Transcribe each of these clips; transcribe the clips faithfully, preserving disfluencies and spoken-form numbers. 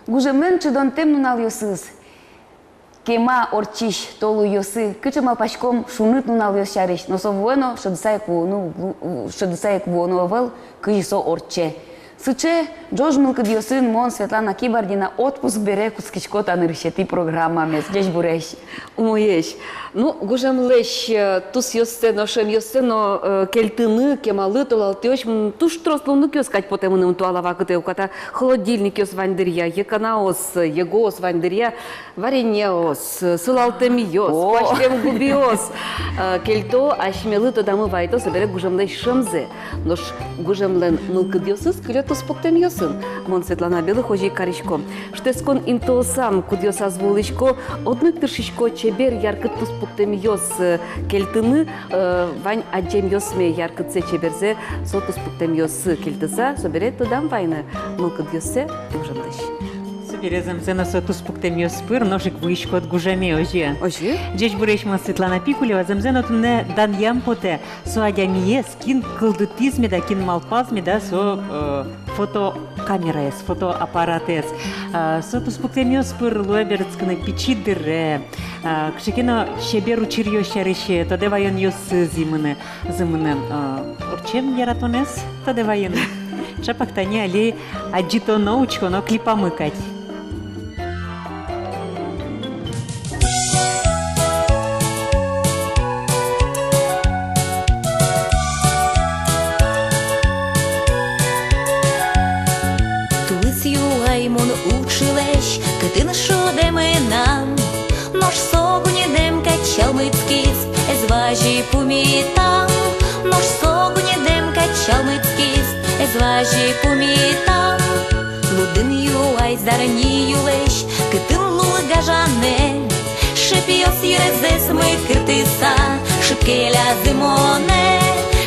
Гужемлэн чидонтэм нуналъёсыз. Кема ортчись толуйёсы, кыӵе малпаськом шуныт нуналъёс сярысь, но со вуэ но шӧдыса ик вуоно уг лу-, шӧдыса ик вуоно ӧвӧл, кызьы со ортче. Сыӵе ӝож мылкыдъёсын мон, Светлана Кибардина, отпуск бере кутскисько та нырысетӥ программамес. Ӟечбуресь. Умоесь. Ну, гужемлэсь, э, тусъёссэ но, шӧмъёссэ но, э, кельтыны, кемалы толалтӥсь, м, туж трос луонлыкъёс кадь потэ мыным туала вакытэ. Уката холодильникъёс вань дыръя, йӧканаос, йӧгоос вань дыръя, вареньеос, сылалтэмъёс, о, куасьтэм губиос, э, кельто, асьмелы тодамы вайыто собере гужемлэсь шӧмзэ. Нош гужемлэн мылкыдъёсыз кыле туспуктэмъёсын. Мон, Светлана Белых, озьы ик карисько. Шутэтскон интыосам, кудъёсаз вуылӥсько, одно ик тыршисько чебер, яркыт туспуктэмъёс, э, кельтыны, э, вань адӟемъёсме яркытсэ, чеберзэ со туспуктэмъёсы кельтыса, собере тодам вайыны мылкыдъёссэ гужемлэсь. Собере зэмзэ но со туспуктэмъёс пыр нош ик вуиськод гужеме, озьы-а? Озьы. Ӟечбуресь, мон Светлана Пикулева. Зэмзэ но туннэ данъям потэ со адямиез, кин кылдытӥз меда, кин малпаз меда со, э, фотокамераез, фотоаппаратэз. А, со туспуктэмъёс пыр луэ берытскыны пичи дыре. А, кыӵе ке но чебер учыръёс сярысь тодэ ваёнъёсыз зӥмыны, зӥмыны, а, ортчем яратонэз тодэ ваёнэз. Чапак тани али адӟытоно, учконо клипамы кадь. Тулыс юай мон укшылэсь, кытын шудэ мынам. Нош со гуньдэм кадь чалмытскиз, ӧз вазьы пумитам. Нош со гуньдэм кадь чалмытскиз, ӧз вазьы пумитам. Лудын юай зарни юлэсь, кытын лулы гажанэ. Шепъёс йырзэс мыкыртыса, шыпкелязы монэ.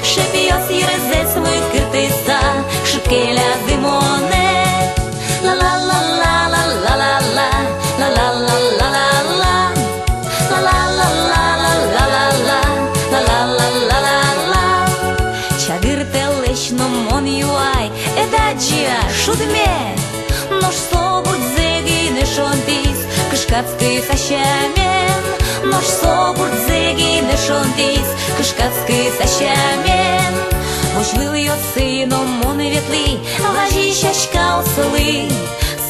Шепъёс йырзэс мыкыртыса, шыпкелязы монэ. Ла-ла-ла-ла. Чагыр тэлэсь но мон юай, ӧд адӟы-а шудме? Нош со бурдзэ гинэ шонтӥз, кышкатскыса сямен. Нош со бурдзэ гинэ шонтӥз, кышкатскыса сямен. Возь вылъёсы но мон ветлӥ, вазисько сяськаослы.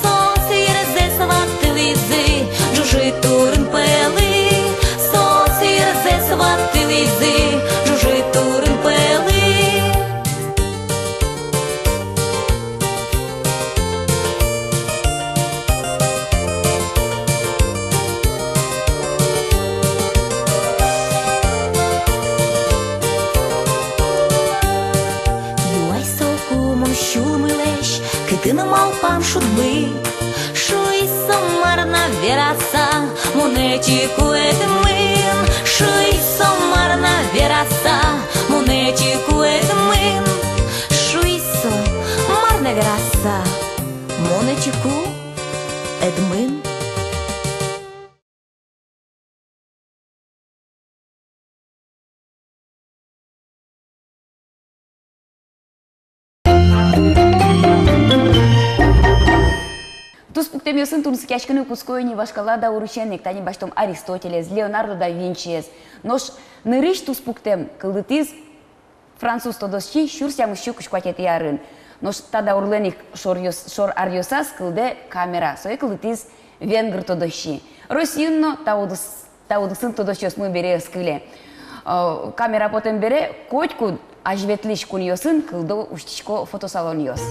Соос йырзэс ватылӥзы ӝужыт турын пӧлы. Соос йырзэс ватылӥзы ӝужыт турын пӧлы. Юай соку мон сюлмылэсь, кытын малпам шудмы. Шуиз со, мар на вераса, монэ чик уг ӧдмын. Шуиз со, мар на вераса, монэ чик уг ӧдмын. Шуиз со, мар на вераса, монэ чик уг ӧдмын. Туспуктэмъёсын тунсыкъяськыны кутско ини вашкала даурысен ик. Тани басьтом Аристотелез, Леонардо да Винчиез. Нош нырысь туспуктэм кылдытӥз француз тодосчи сюрс тямыссю кызь куатетӥ арын. Нош та даурлэн ик шоръёс-, шор аръёсаз кылдэ камера. Сое кылдытӥз венгр тодосчи. Россиын но та удыс-, та удысын тодосчиосмы бере ӧз кыле. Э, камера потэм бере котькуд азьветлӥсь кунъёсын кылдо, усьтӥсько фотосалонъёс.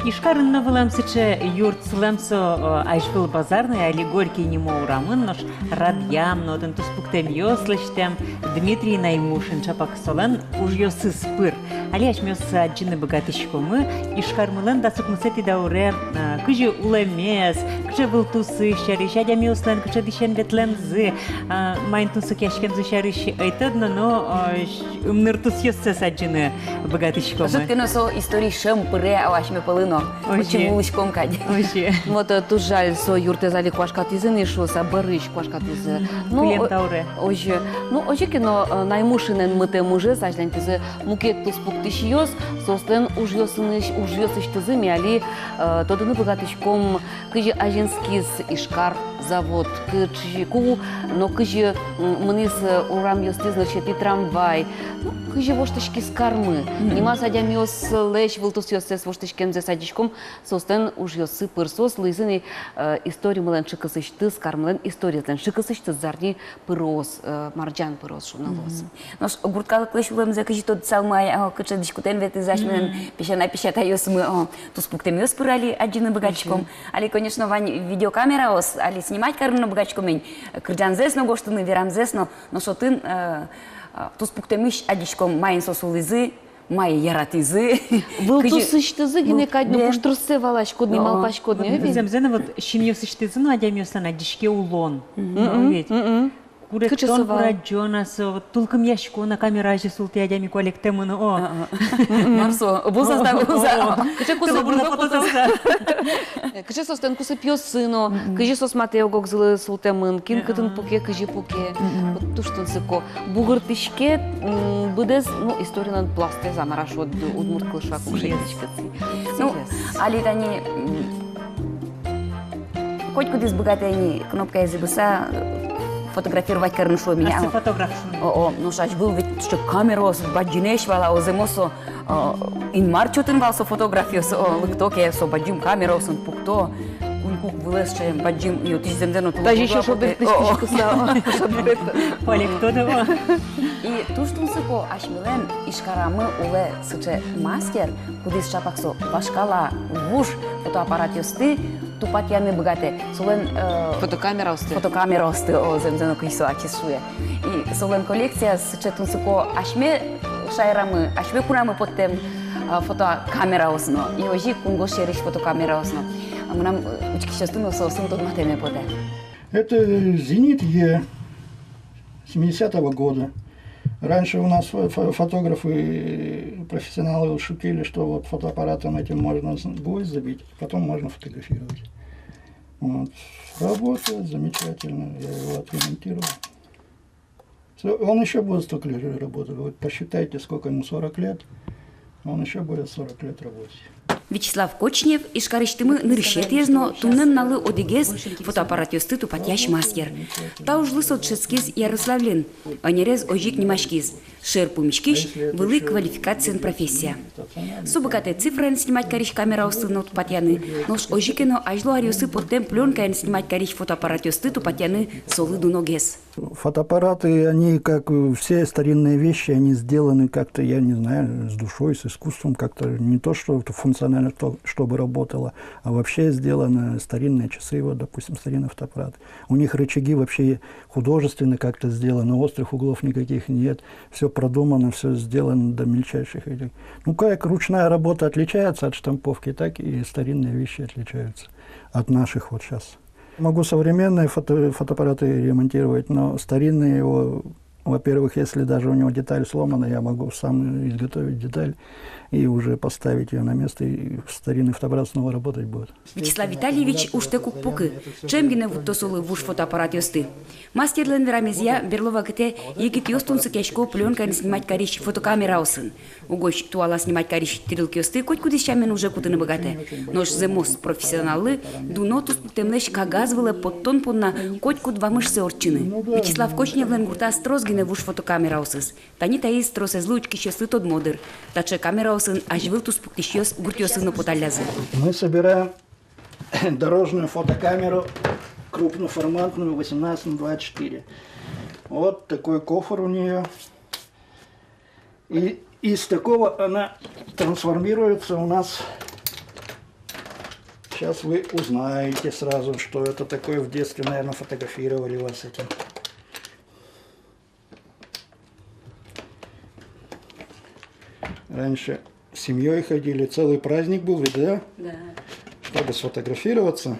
Ижкарын но вылэм сыӵе юрт, сылэм со, э, азьвыл базарной, али Горький нимо урамын, нош радъям но отын туспуктэмъёс лэсьтэм. Дмитрий Наймушин чапак солэн ужъёсыз пыр. Али асьмеос адӟыны быгатӥськомы Ижкармылэн дас укмысэтӥ дауре, а, кызьы улэмез, кыӵе вылтусыз сярысь, адямиослэн кыӵе дӥсен ветлэмзы, а, маин тунсыкъяськемзы сярысь ӧй тод но, но, а, ымныртусъёссэс адӟыны быгатӥськомы. Ӧжыт ке но со история шӧм пыре ау асьме пӧлын но. Озьы. Отчы вуылӥськом кадь. Озьы. Вот, э, туж жаль, со юртэз али куашкатӥзы ни шуыса, бӧрысь куашкатӥзы. Ну, кулэм о-, тауре. Озьы. Ну, озьы ке но, э, Наймушинэн мытэм ужез азьланьтӥзы мукет туспуктӥсьёс, соослэн ужъёсынысь-, ужъёсысьтызы ми али, э, тодыны быгатӥськом, кызьы азинскиз Ижкар завод, кызьы ку-, но кызьы, м, мынӥз, э, урамъёстӥз нырысетӥ трамвай, ну, кызьы воштӥськиз кармы. Мгм. Нимаз адямиослэсь вылтусъёссэс воштӥськемзэс адӟиськом, соослэн ужъёссы пыр, соос луизы ни, э, историмылэн шыкысысьтыз, кармылэн историзлэн шыкысысьтыз зарни пыроос, э, марӟан пыроос шуыны луоз. Мгм. Нош гурт калыклэсь улэмзэ кызьы тодысалмы ай, о, кыӵе дӥськутэн ветлӥзы асьмелэн, мгм, песянай-песятайёсмы, о, туспуктэмъёс пыр али адӟыны быгатӥськом. Мгм. Али, конечно, вань видеокамераос, али снимать карыны но быгатӥськом ини, кырӟанзэс но гожтыны, верамзэс но, нош отын, э, э, туспуктэмысь адӟиськом, маин соос улӥзы, мае яратӥзы. Вылтусысьтызы гинэ кадь но, бен, пуштросэз валаськод ни, о, малпаськод ни, о, ведь. Зэмзэ но, вот синъёсысьтызы но адямиослэн адӟиське улон. Мгм. О, ведь. Мгм. Куретон, курадӟон-а со, вот тулкымъяськон-а, камера азе султэ адями, куалектэм но, о. А, а. Мар со, обоз-а, о, обоз-а, о, о. Кыӵе кусып, кыӵе соос тон кусыпъёсын но, мгм, кызьы соос матэ ог-огзылы султэмын, кин, ага, кытын пуке, кызьы пуке. Мгм. Вот туж тунсыко. Бугыртӥське, м, быдэс, ну, историлэн пластэз, а мар-а шуод, удмурт кылысь вакук шедьтӥське. Ну, али тани, м, котькудӥз быгатэ ини кнопкаез ибыса, э, фотографировать карыны, шуом ини. Ачиз фотограф шуом. О, о, нош азьвыл ведь сыӵе камераос бадӟымесь вал, а зэмос со, э, Инмар чотын вал со фотографъёс, о, лыкто ке, со бадӟым камераосын пукто, куинь-кук вылэз сыӵе бадӟым, и отысь зэмзэ но тулыс. Тазьы ещё шобыртӥськыса, о, о, шобырт. Палек тодо. И туж тунсыко, асьмелэн Ижкарамы улэ сыӵе мастер, кудӥз чапак со вашкала вуж фотоаппаратъёсты тупатъяны быгатэ. Солэн, э, фотокамераосты. Фотокамераосты, о, зэмзэ но, кызьы со ачиз шуэ. И солэн коллекцияз сыӵе тунсыко, асьме шаерамы, асьме кунамы поттэм, э, фотокамераос но. И озьы ик кунгож сьӧрысь фотокамераос но. А мынам, э, учкисьёсты но соосын тодматэме потэ. Это «Зенит Е» семидесятого года. Раньше у нас фо-, фо-, фотографы, профессионалы шутили, что вот фотоаппаратом этим можно с-, гвоздь забить, потом можно фотографировать. Вот. Работает замечательно, я его отремонтировал. Всё, он ещё будет столько лет работать. Вот посчитайте, сколько ему, сорок лет, он ещё будет сорок лет работать. Вячеслав Кочнев — Ижкарысьтымы нырысетӥез но туннэ нуналлы одӥгез фотоаппаратъёсты тупатъясь мастер. Та ужлы со дышетскиз Ярославлэн, ӧнерез озьы ик нимаськиз: шер пумиськись, вылӥ квалификациен профессия. Со быгатэ цифраен снимать карись камераосты но тупатъяны, нош озьы ке но азьло аръёсы поттэм плёнкаен снимать карись фотоаппаратъёсты тупатъяны солы дуногес. Фотоаппараты, они, как, э, все старинные вещи, они сделаны как-то, я не знаю, с душой, с искусством как-то. Не то, что это функционально, что, чтобы работало, а вообще сделаны старинные часы, вот, допустим, старинный фотоаппарат. У них рычаги вообще художественно как-то сделаны, острых углов никаких нет, всё продумано, всё сделано до мельчайших этих. Ну, как ручная работа отличается от штамповки, так и старинные вещи отличаются от наших вот щас. Могу современные фото-, фотоаппараты ремонтировать, но старинные его, во-первых, если даже у него деталь сломана, я могу сам изготовить деталь и уже поставить её на место, и старинный фотоаппарат снова работать будет. Вячеслав Витальевич ужтэк уг пукы, ӵем гинэ вутто солы вуж фотоаппаратъёсты. Мастерлэн верамезъя, берло вакытэ егитъёс тунсыкъясько плёнкаен снимать карись фотокамераосын. Угось туала снимать карись тӥрлыкъёсты котькудӥз сямен уже кутыны быгатэ. Нош зэмос профессионаллы дуно туспуктэмлэсь кагаз вылэ поттон понна котькуд вамышсэ ортчыны. Вячеслав Кочневлэн гуртаз трос гинэ вуж фотокамераосыз. Тани таиз тросэзлы учкисьёслы тодмо дыр. Таӵе камераосын азьвыл туспуктӥсьёс гуртъёсы но поталлязы. Мы собираем дорожную фотокамеру крупноформатную, восемнадцать на двадцать четыре. Вот такой кофр у неё. И из такого она трансформируется у нас. Сейчас вы узнаете сразу, что это такое. В детстве, наверное, фотографировали вас этим. Раньше с семьёй ходили, целый праздник был ведь, да? Да. Чтобы сфотографироваться,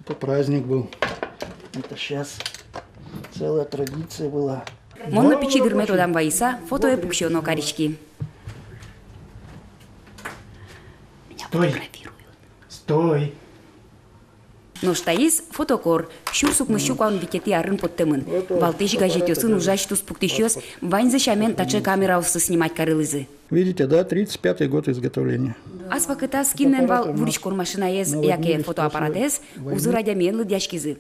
это праздник был. Это щас целая традиция была. Мон но пичи дырме тодам вайыса, фотое пуксёно кариськи. Меня Стой! Стой! Нош таиз фотокор, сюрс укмыссю куамын витетӥ арын поттэмын. Валтӥсь газетъёсын ужась туспуктӥсьёс ваньзы сямен таӵе камераосты снимать карылӥзы. Видите, да, тридцать пятый год изготовления. Ас вакытаз кинлэн вал вуриськон машинаез яке фотоаппаратэз, узыр адямиен лыдъяськизы.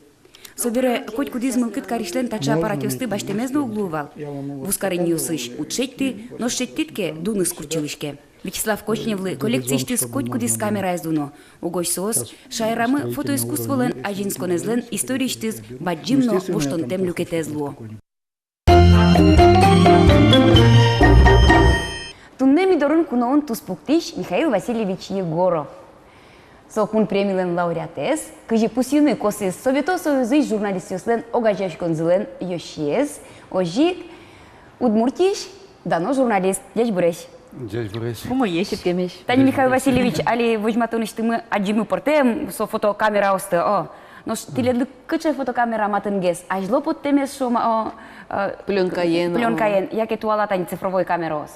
Собере котькудӥз мылкыд карисьлэн таӵе аппаратъёсты басьтэмез но уг луы вал. Вузкарениосысь уд шедьты, нош шедьтӥд ке, дуныз куртчылӥське. Вячеслав Кочневлы коллекциысьтыз котькудӥз камераез дуно. Угось соос шаерамы фотоискусстволэн азинсконэзлэн историысьтыз бадӟым но воштонтэм люкетэз луо. Туннэ ми дорын куноын туспуктӥсь Михаил Васильевич Егоров. Со кун премилэн лауреатэз, кызьы пусйыны косӥз Совето Союзысь журналистъёслэн огазеяськонзылэн ёзчиез, озьы ик Удмуртиысь дано журналист. Ӟечбуресь! Ӟечбуресь! Умоесь, чырткемесь. Тани, Михаил Васильевич, али возьматонысьтымы адӟимы пӧртэм со фотокамераосты, о. Нош тӥледлы кыӵе фотокамера матынгес? Азьло поттэмез, шуом, о, э, плёнкаен, о. Плёнкаен, яке туала тани цифровой камераос?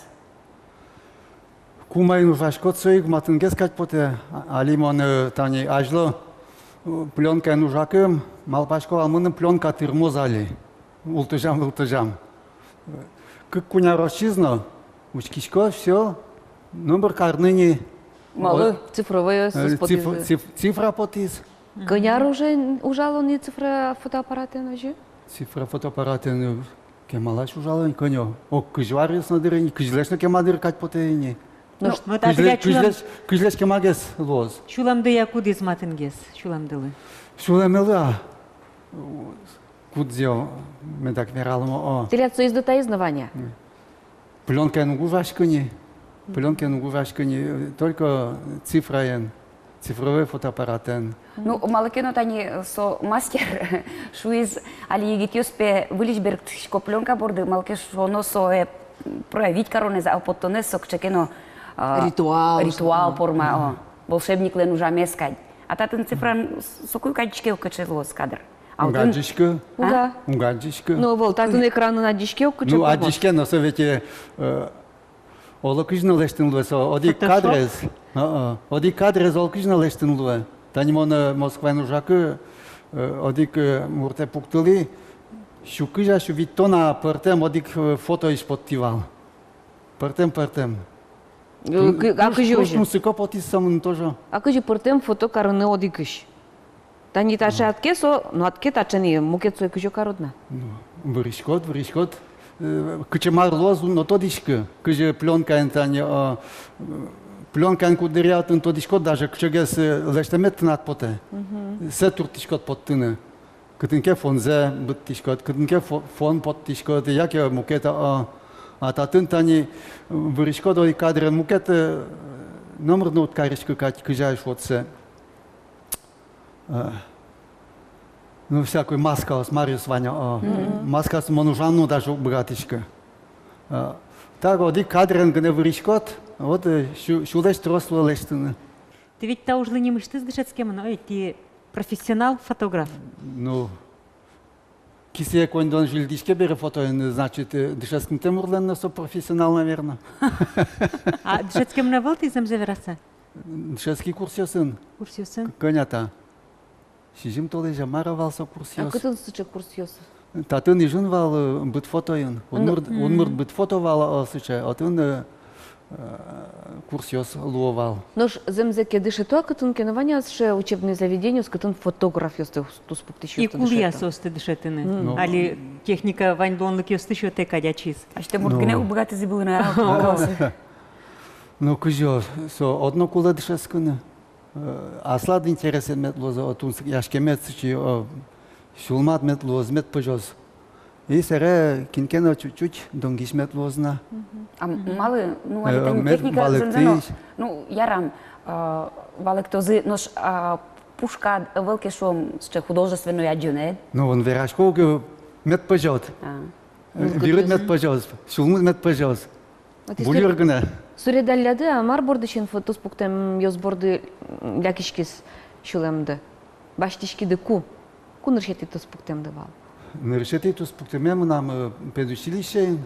Ку маин ужаськод, со ик матынгес кадь потэ. А-, али мон, э, тани азьло, э, плёнкаен ужакум, малпасько вал, мыным плёнка тырмоз али. Ултӥзям, ултӥзям. Кык-куинь ар ортчиз но, учкисько, всё, номыр карны ни. Малы? О, цифровой, э, циф-, циф-, цифра потӥз. Кӧня ар уже ужалод ни цифра фотоаппаратэн, озьы? Цифра фотоаппаратэн, э, кемалась ужалом, кӧня, ог кызь арес но дыр ини, кызьлэсь но кема дыр кадь потэ ини. Ну, кызьлэсь, кызьлэсь, кызьлэсь кемагес луоз. Сюлэмдыя кудӥз матынгес, сюлэмдылы? Сюлэмелы-а? Кудзэ, медак вералом, о. Тӥляд соиз но таиз но вань-а? Плёнкаен уг ужаськы ни, плёнкаен уг ужаськы ни, только цифраен, цифровой фотоаппаратэн. Ну, малы ке но тани со мастер шуиз, али егитъёс пе выльысь берыктӥсько плёнка борды, малы ке шуоно сое проявить каронэз, а поттонэз со кыӵе ке но, а, ритуал, ритуал форма, о, волшебниклэн ужамез кадь. А татын цифраен соку ик адӟиське ук, кыӵе луоз кадр. Уг адӟиськы. Уг-а? Уг адӟиськы. Ну, ӧвӧл, татын экранын адӟиське ук, кыӵе. Ну, адӟиське, но со ведь, э, оло кызьы но лэсьтыны луэ со, одӥг кадрез. А-а. Одӥг кадрез оло кызьы но лэсьтыны луэ. Тани мон, э, Москваын ужакы, э, одӥг, э, муртэ пуктылӥ, сю кызь-а, сю витьтон-а пӧртэм одӥг, э, фотоысь поттӥ вал. Пӧртэм, пӧртэм. Э, кы-, а кызьы озьы? Туж тунсыко потӥз со мыным тоже. А кызьы пӧртэм фото карыны одӥгысь? Тани таӵе адӟиське со, ну, адӟиське таӵе ни, мукет сое кызьы карод на? Ну, выриськод, выриськод. Э, кыӵе мар луоз, но тодӥськы. Кызьы плёнкаен тани, э, плёнкаен куддыръя отын тодӥськод, даже кыӵегес, э, лэсьтэмед тынад потэ. Мгм. Сое турттӥськод поттыны. Кытын ке фонзэ быдтӥськод, кытын ке фо-, фон поттӥськод, яке мукет, а, а татын тани выриськод одӥг кадрен, мукет, э, номыр но уд кариськы кадь, кызьы ай шуод сое. Э, ну, всякой маскаос, маръёс вань, а, мгм, маскаосын мон ужаны но даже уг быгатӥськы. Э, так, одӥг кадрен гинэ выриськод, вот, э, сю-, сюлэсь трос луэ лэсьтыны. Тӥ ведь та ужлы нимысьтыз дышетскемын, ой, тӥ профессионал фотограф. Ну, кисые коньдон зильдӥське бере фотоен, значит, э, дышетскымтэ мурлэн но со профессионал, наверно. А дышетскемын ӧвӧл тӥ, зэмзэ вераса? Дышетски курсъёсын. Курсъёсын? К-, кӧня та? Сизьым толэзь-а, мар-а вал со курсъёс. А кытын сыӵе курсъёс? Татын Ижын вал, э, бытфотоын. Удмурт, удмурт бытфото вал, э, сыӵе. Отын, э, э, курсъёс луо вал. Нош зэмзэ ке дышето-а, кытын ке но вань-а сыӵе учебный заведениос, кытын фотографъёсты, туспуктӥсьёсты дышето? И кулэ-а соосты дышетыны? Ну. Али техника вань луонлыкъёсты сётэ кадь ачиз. Асьтэ мурт гинэ уг быгатӥзы вылыны, а? Ну, кызьы со, одно кулэ дышетскыны. Э, аслад интересэд мед луоз, о, тунсыкъяськемед сыӵе, о, сюлмад мед луоз, мед пӧзёз. И сэре кин ке но чуть-чуть донгись мед луоз на. Мгм. А малы, ну, али, э, тани мед техника валэктӥсь. Зэмзэ но, ну, ярам, э, валэктозы, нош, а, пушкад ӧвӧл ке, шуом, сыӵе художественной адӟонэд? Ну, вон верасько ук, мед пӧзёд. А. Э, вирыд мед пӧзёз, сюлмыд мед пӧзёз. Буёр гинэ. Суредалляды-а, мар бордысен фо-, туспуктэмъёс борды, м, лякиськиз сюлэмды? Басьтӥськиды ку? Ку нырысетӥ туспуктэмды вал? Нырысетӥ туспуктэмме мынам, э, педучилищеын,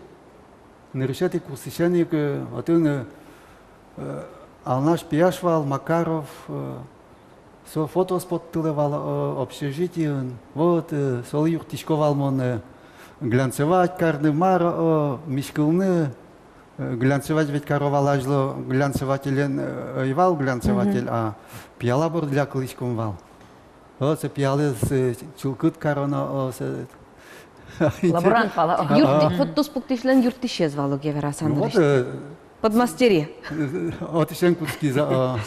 нырысетӥ курсысен ик, э, отын, э, э, Алнаш пияш вал, Макаров, э, со фотоос поттылэ вал, э, общежитиын. Вот, э, солы юрттӥсько вал мон, э, глянцевать карыны, мар, э, миськылыны, э, глянцевать ведь каро вал азьло, глянцевателен, э, ӧй вал глянцеватель, а пияла бордыля кылӥськом вал. О, со пиялэз, э, чылкыт кароно, о, со... Лаборант вал, о. Юртты-, а, фототуспуктӥсьлэн юрттӥсез вал, уг-а вераса. Ну вот, э, подмастерье. Отысен кутскиз, о.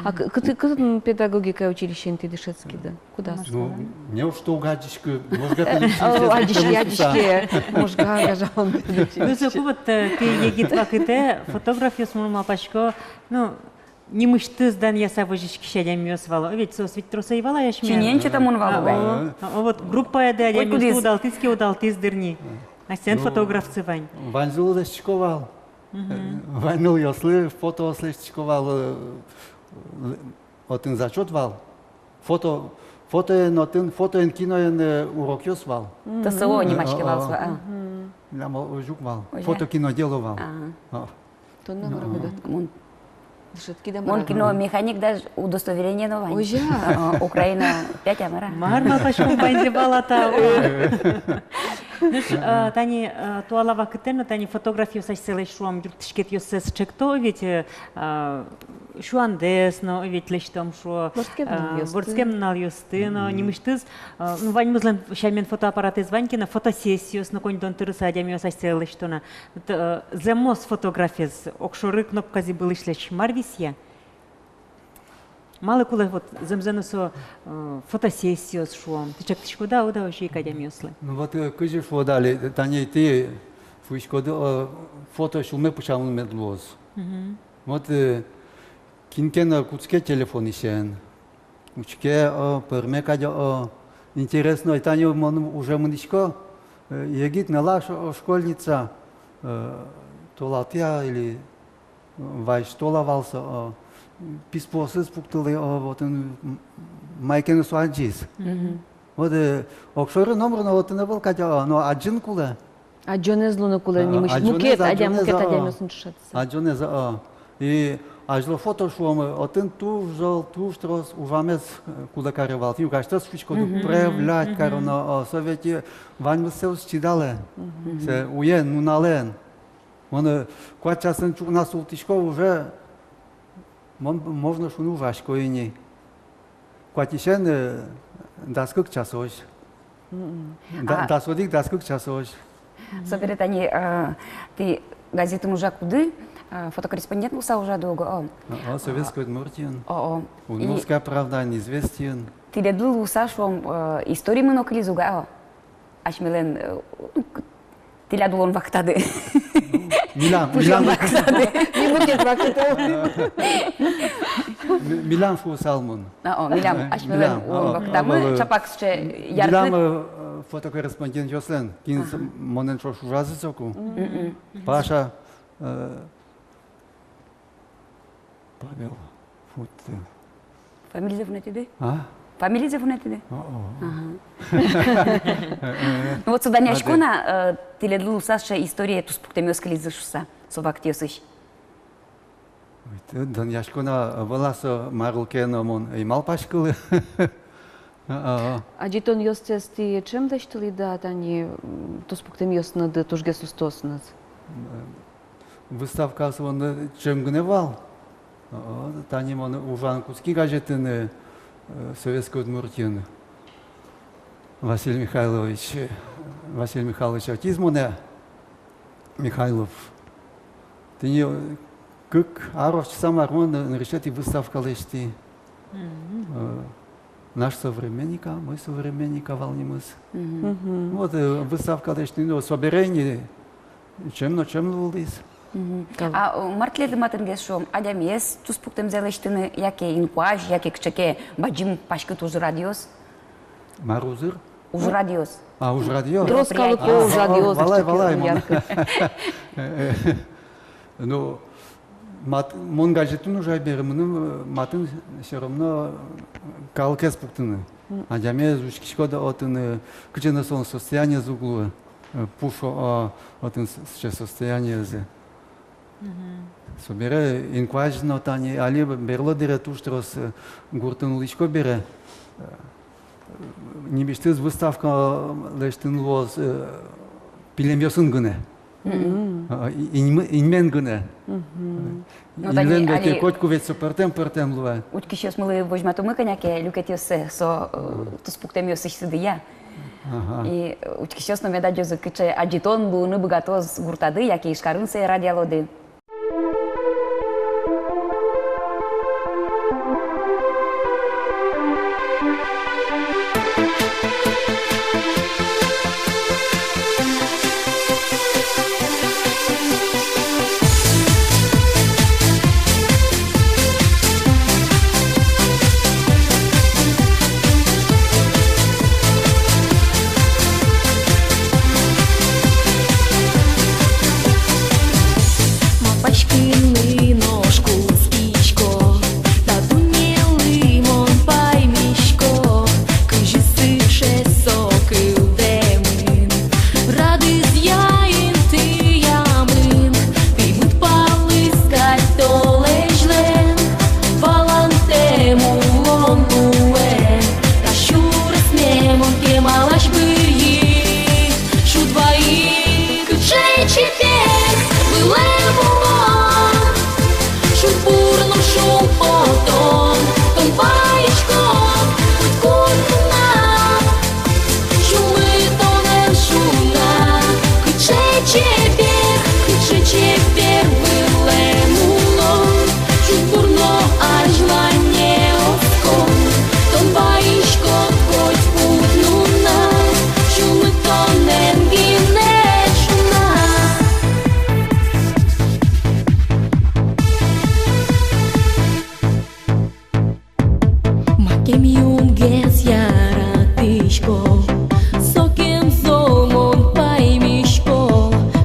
А к-, кытын, кытын педагогика училищеын тӥ дышетскиды? Кудаз? Ну, неужто уг адӟиськы, Можга педучилищеын? О, адӟиське, адӟиське. Можга гажалом педучилище. Ну, соку вот, э, тӥ егит вакытэ фотографъёс, мон малпасько, ну, нимысьтыз данъяса возиськись адямиос вал. О, ведь соос ведь трос ӧй вал ай асьме. Чиньыен чотамын вал ук ай. А, о, о, вот группаяды адямиос кудӥз удалтӥз ке, удалтӥз дыр ни. Асьсэлэн фотографсы вань. Ваньзылы лэсьтӥсько вал. Мгм. Э, вань нылъёслы фотоос лэсьтӥсько вал, э, л-, отын зачёт вал. Фото, фотоен отын, фотоен, киноен, э, урокъёс вал. Т С О нимаське вал со, а. Мгм. Милям о-, озьы ук вал. Озьы. Фото-кинодело вал. А. А. Тон номыр быгат. Мон. Дышетскиды, мон киномеханик, даже удостоверение но вань. Озьы-а? А, Украина пять, а мар-а. Мар малпаськом, ваньзэ вал-а та. Нош, э, тани, э, туала вакытэ но тани фотографъёс асьсэлэсь, шуом, юрттӥськетъёссэс ӵекто ведь, э, а, сюандэс но ведь лэсьтом, шуо, вордскем, а, нуналъёсты, вордскем нуналъёсты но, мгм, нимысьтыз, а, ну, ваньмызлэн сямен фотоаппаратэз вань ке но, фотосессиос но коньдон тырыса адямиос асьсэлы лэсьто на. Вот, э, зэмос фотографез огшоры кнопказы вылысь лэсь мар висъя? Малы кулэ вот зэмзэ но со, э, фотосессиос, шуом? Тӥ ӵектӥськоды-а, уд-а, озьы ик адямиослы? Ну вот, э, кызьы шуод али, тани тӥ шуиськоды, э, фото сюлме пыӵамын мед луоз. Мгм. Вот, э, кин ке но кутске телефонысен, учке, о, пӧрме кадь, о, интересно, тани мон уже мынӥсько, э, егит нылаш, о, школьница, э, толалтэ-а или вазь толалтэ вал со, о, писпуосыз пуктылӥ, о, вот он, м, мае ке но со адӟиз. Мгм. Вот, э, огшоры номыр но отын ӧвӧл кадь, о, но адӟыны кулэ. Адӟонэз луыны кулэ, а, нимысьтыз, адӟонэз, мукет адямиосын, адӟонэз, мукет, о, адямиосын ӵошатыса. Адӟонэз, о. И азьло фото, шуом, отын туж зол, туж трос ужамез, э, кулэ каре вал. Тӥни укатьтос шуиськоды, мгм, проявлять, мгм, кароно, о, со ведь, э, ваньмыз сое уз чидалэ. Мгм. Сое уен, нуналэн. Мон, э, куать часын ӵукна султӥсько, уже мон, можно шуыны, ужасько ини. Куатьысен, э, дас кык часозь. Мгм. Да-, а, дас одӥг, дас кык часозь. Собере тани, э, тӥ газетын ужакуды, э, фотокорреспондент луыса ужады уго, о. О, о, «Советской Удмуртиын». О, о. «Удмуртская правдаын», «Известиын». Тӥледлы луыса, шуом, э, историмы но кылиз уго, о. Асьмелэн, э, ну, к-, тӥляд улон вакытады. Милям, пуш улон, милям вакытады. Ми мукет вакытэ. Ми-, милям шуысал мон. А, о, милям, э, асьмелэн, милям, улон, о, вакытамы, о, чапак сыӵе яркыт. Милям, э, фотокорреспондентъёслэн, кин, ага, монэн ӵош ужазы соку. Мгм. Паша, э, Павел, вот, э. Фамилизэ вунэтӥды? А? Фамилизэ вунэтӥды? О-о. Ага. Ну вот, со данъяськон-а, э, тӥледлы луыса сыӵе историе туспуктэмъёс кылизы шуыса, со вакытъёсысь? Ой, тӥ данъяськон-а, валаса, мар ке но мон ӧй малпаськылы. А-а. Адӟытонъёстэс тӥ ӵем лэсьтылӥды-а тани, м, туспуктэмъёсыныды тужгес устоосыныз? Э, выставкаос вань, э, ӵем гинэ вал. О, тани мон ужаны кутски газетын, э, «Советской Удмуртиын». Василий Михайлович, э, Василий Михайлович ӧтиз монэ, Михайлов. Тӥни, э, кык ар ортчыса мар мон, э, нырысетӥ выставка лэсьтӥ. Мгм. Э, «Наш современник», а, «Мой современник» вал нимыз. Мгм. Мгм. Вот, э, выставка лэсьтӥ, но собере ини ӵем но ӵем луылӥз. Мгм. Тау. А, э, мар тӥледлы матынгес, шуом, адямиез туспуктэмзэ лэсьтыны, яке инкуазь, яке кыӵе ке бадӟым паськыт ужрадъёс? Мар узыр? Ужрадъёс. А, ужрадъёс. Трос калыко ужрадъёс. А, валай, валай, валай. Яркыт. Ну, мат-, мон газетын ужай бере, мыным, э, матын всё равно калыкез пуктыны. Мгм. Адямиез учкиськод отын, э, кыӵе но солэн состояниез уг луы, э, пушо, а, отын с-, сыӵе состояниез. Мгм. Собере инкуазь но тани али берло дыре туж трос, э, гуртын улӥсько бере, э, нимысьтыз выставка лэсьтыны луоз, э, пилемъёсын гинэ. Мгм. А, и-, иньме-, иньмен гинэ. Мгм. Ну, тани иньлэн бен али котьку ведь со пӧртэм-пӧртэм луэ. Учкисьёсмылы возьматомы кӧня ке люкетъёссэ со, э, туспуктэмъёсысьтыды, я. Ага. И, э, учкисьёс но мед адӟозы, кыӵе адӟытон луыны быгатоз гуртады, яке Ижкарын сое радъялоды. Малпаськыны нош кутскисько, та дуннелы мон паймисько, кызьы сыӵе со кылдэмын, радызъя интыямын, пеймыт палыз кадь толэзьлэн, валантэм улон луэ, та сюресме мон кемалась быръи. Шуд вайи, кыӵе чебер вылэм улон, шудбур но шумпотон, тон вайиськод котькуд нунал. Сюлмы тонэн шуна, кыӵе чебер, кыӵе чебер вылэм улон. Шудбур но азьлане оскон, тон вайиськод котькуд нунал, сюлмы тонэн гинэ шуна. Макем юнгес яратӥсько, сокем со мон паймисько,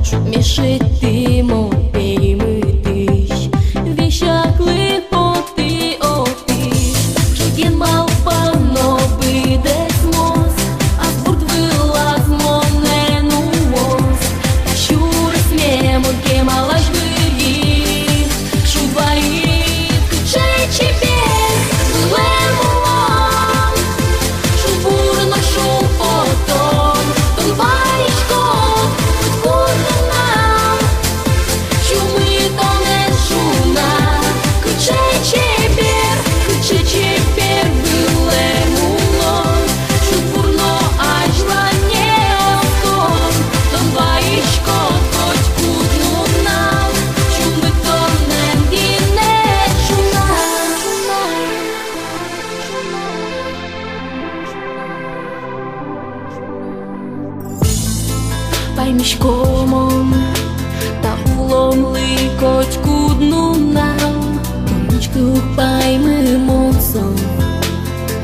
шудме шедьтӥ мон пеймытысь, весяклы потӥ отысь. Ӝоген малпано быдэсмоз, ас бурд вылаз монэ нуоз, та сюресме мон кемалась быръи. Шуд вайи, кыӵе чебер вылэм улон, шудбур но шумпотон, тон вайиськод котькуд нунал. Сюлмы тонэн шуна, кыӵе чебер, кыӵе чебер вылэм улон. Шудбур но азьлане оскон, тон вайиськод котькуд нунал, сюлмы тонэн гинэ шуна. Паймисько мон та улонлы котькуд нунал, тон учкы уг паймы мон солы.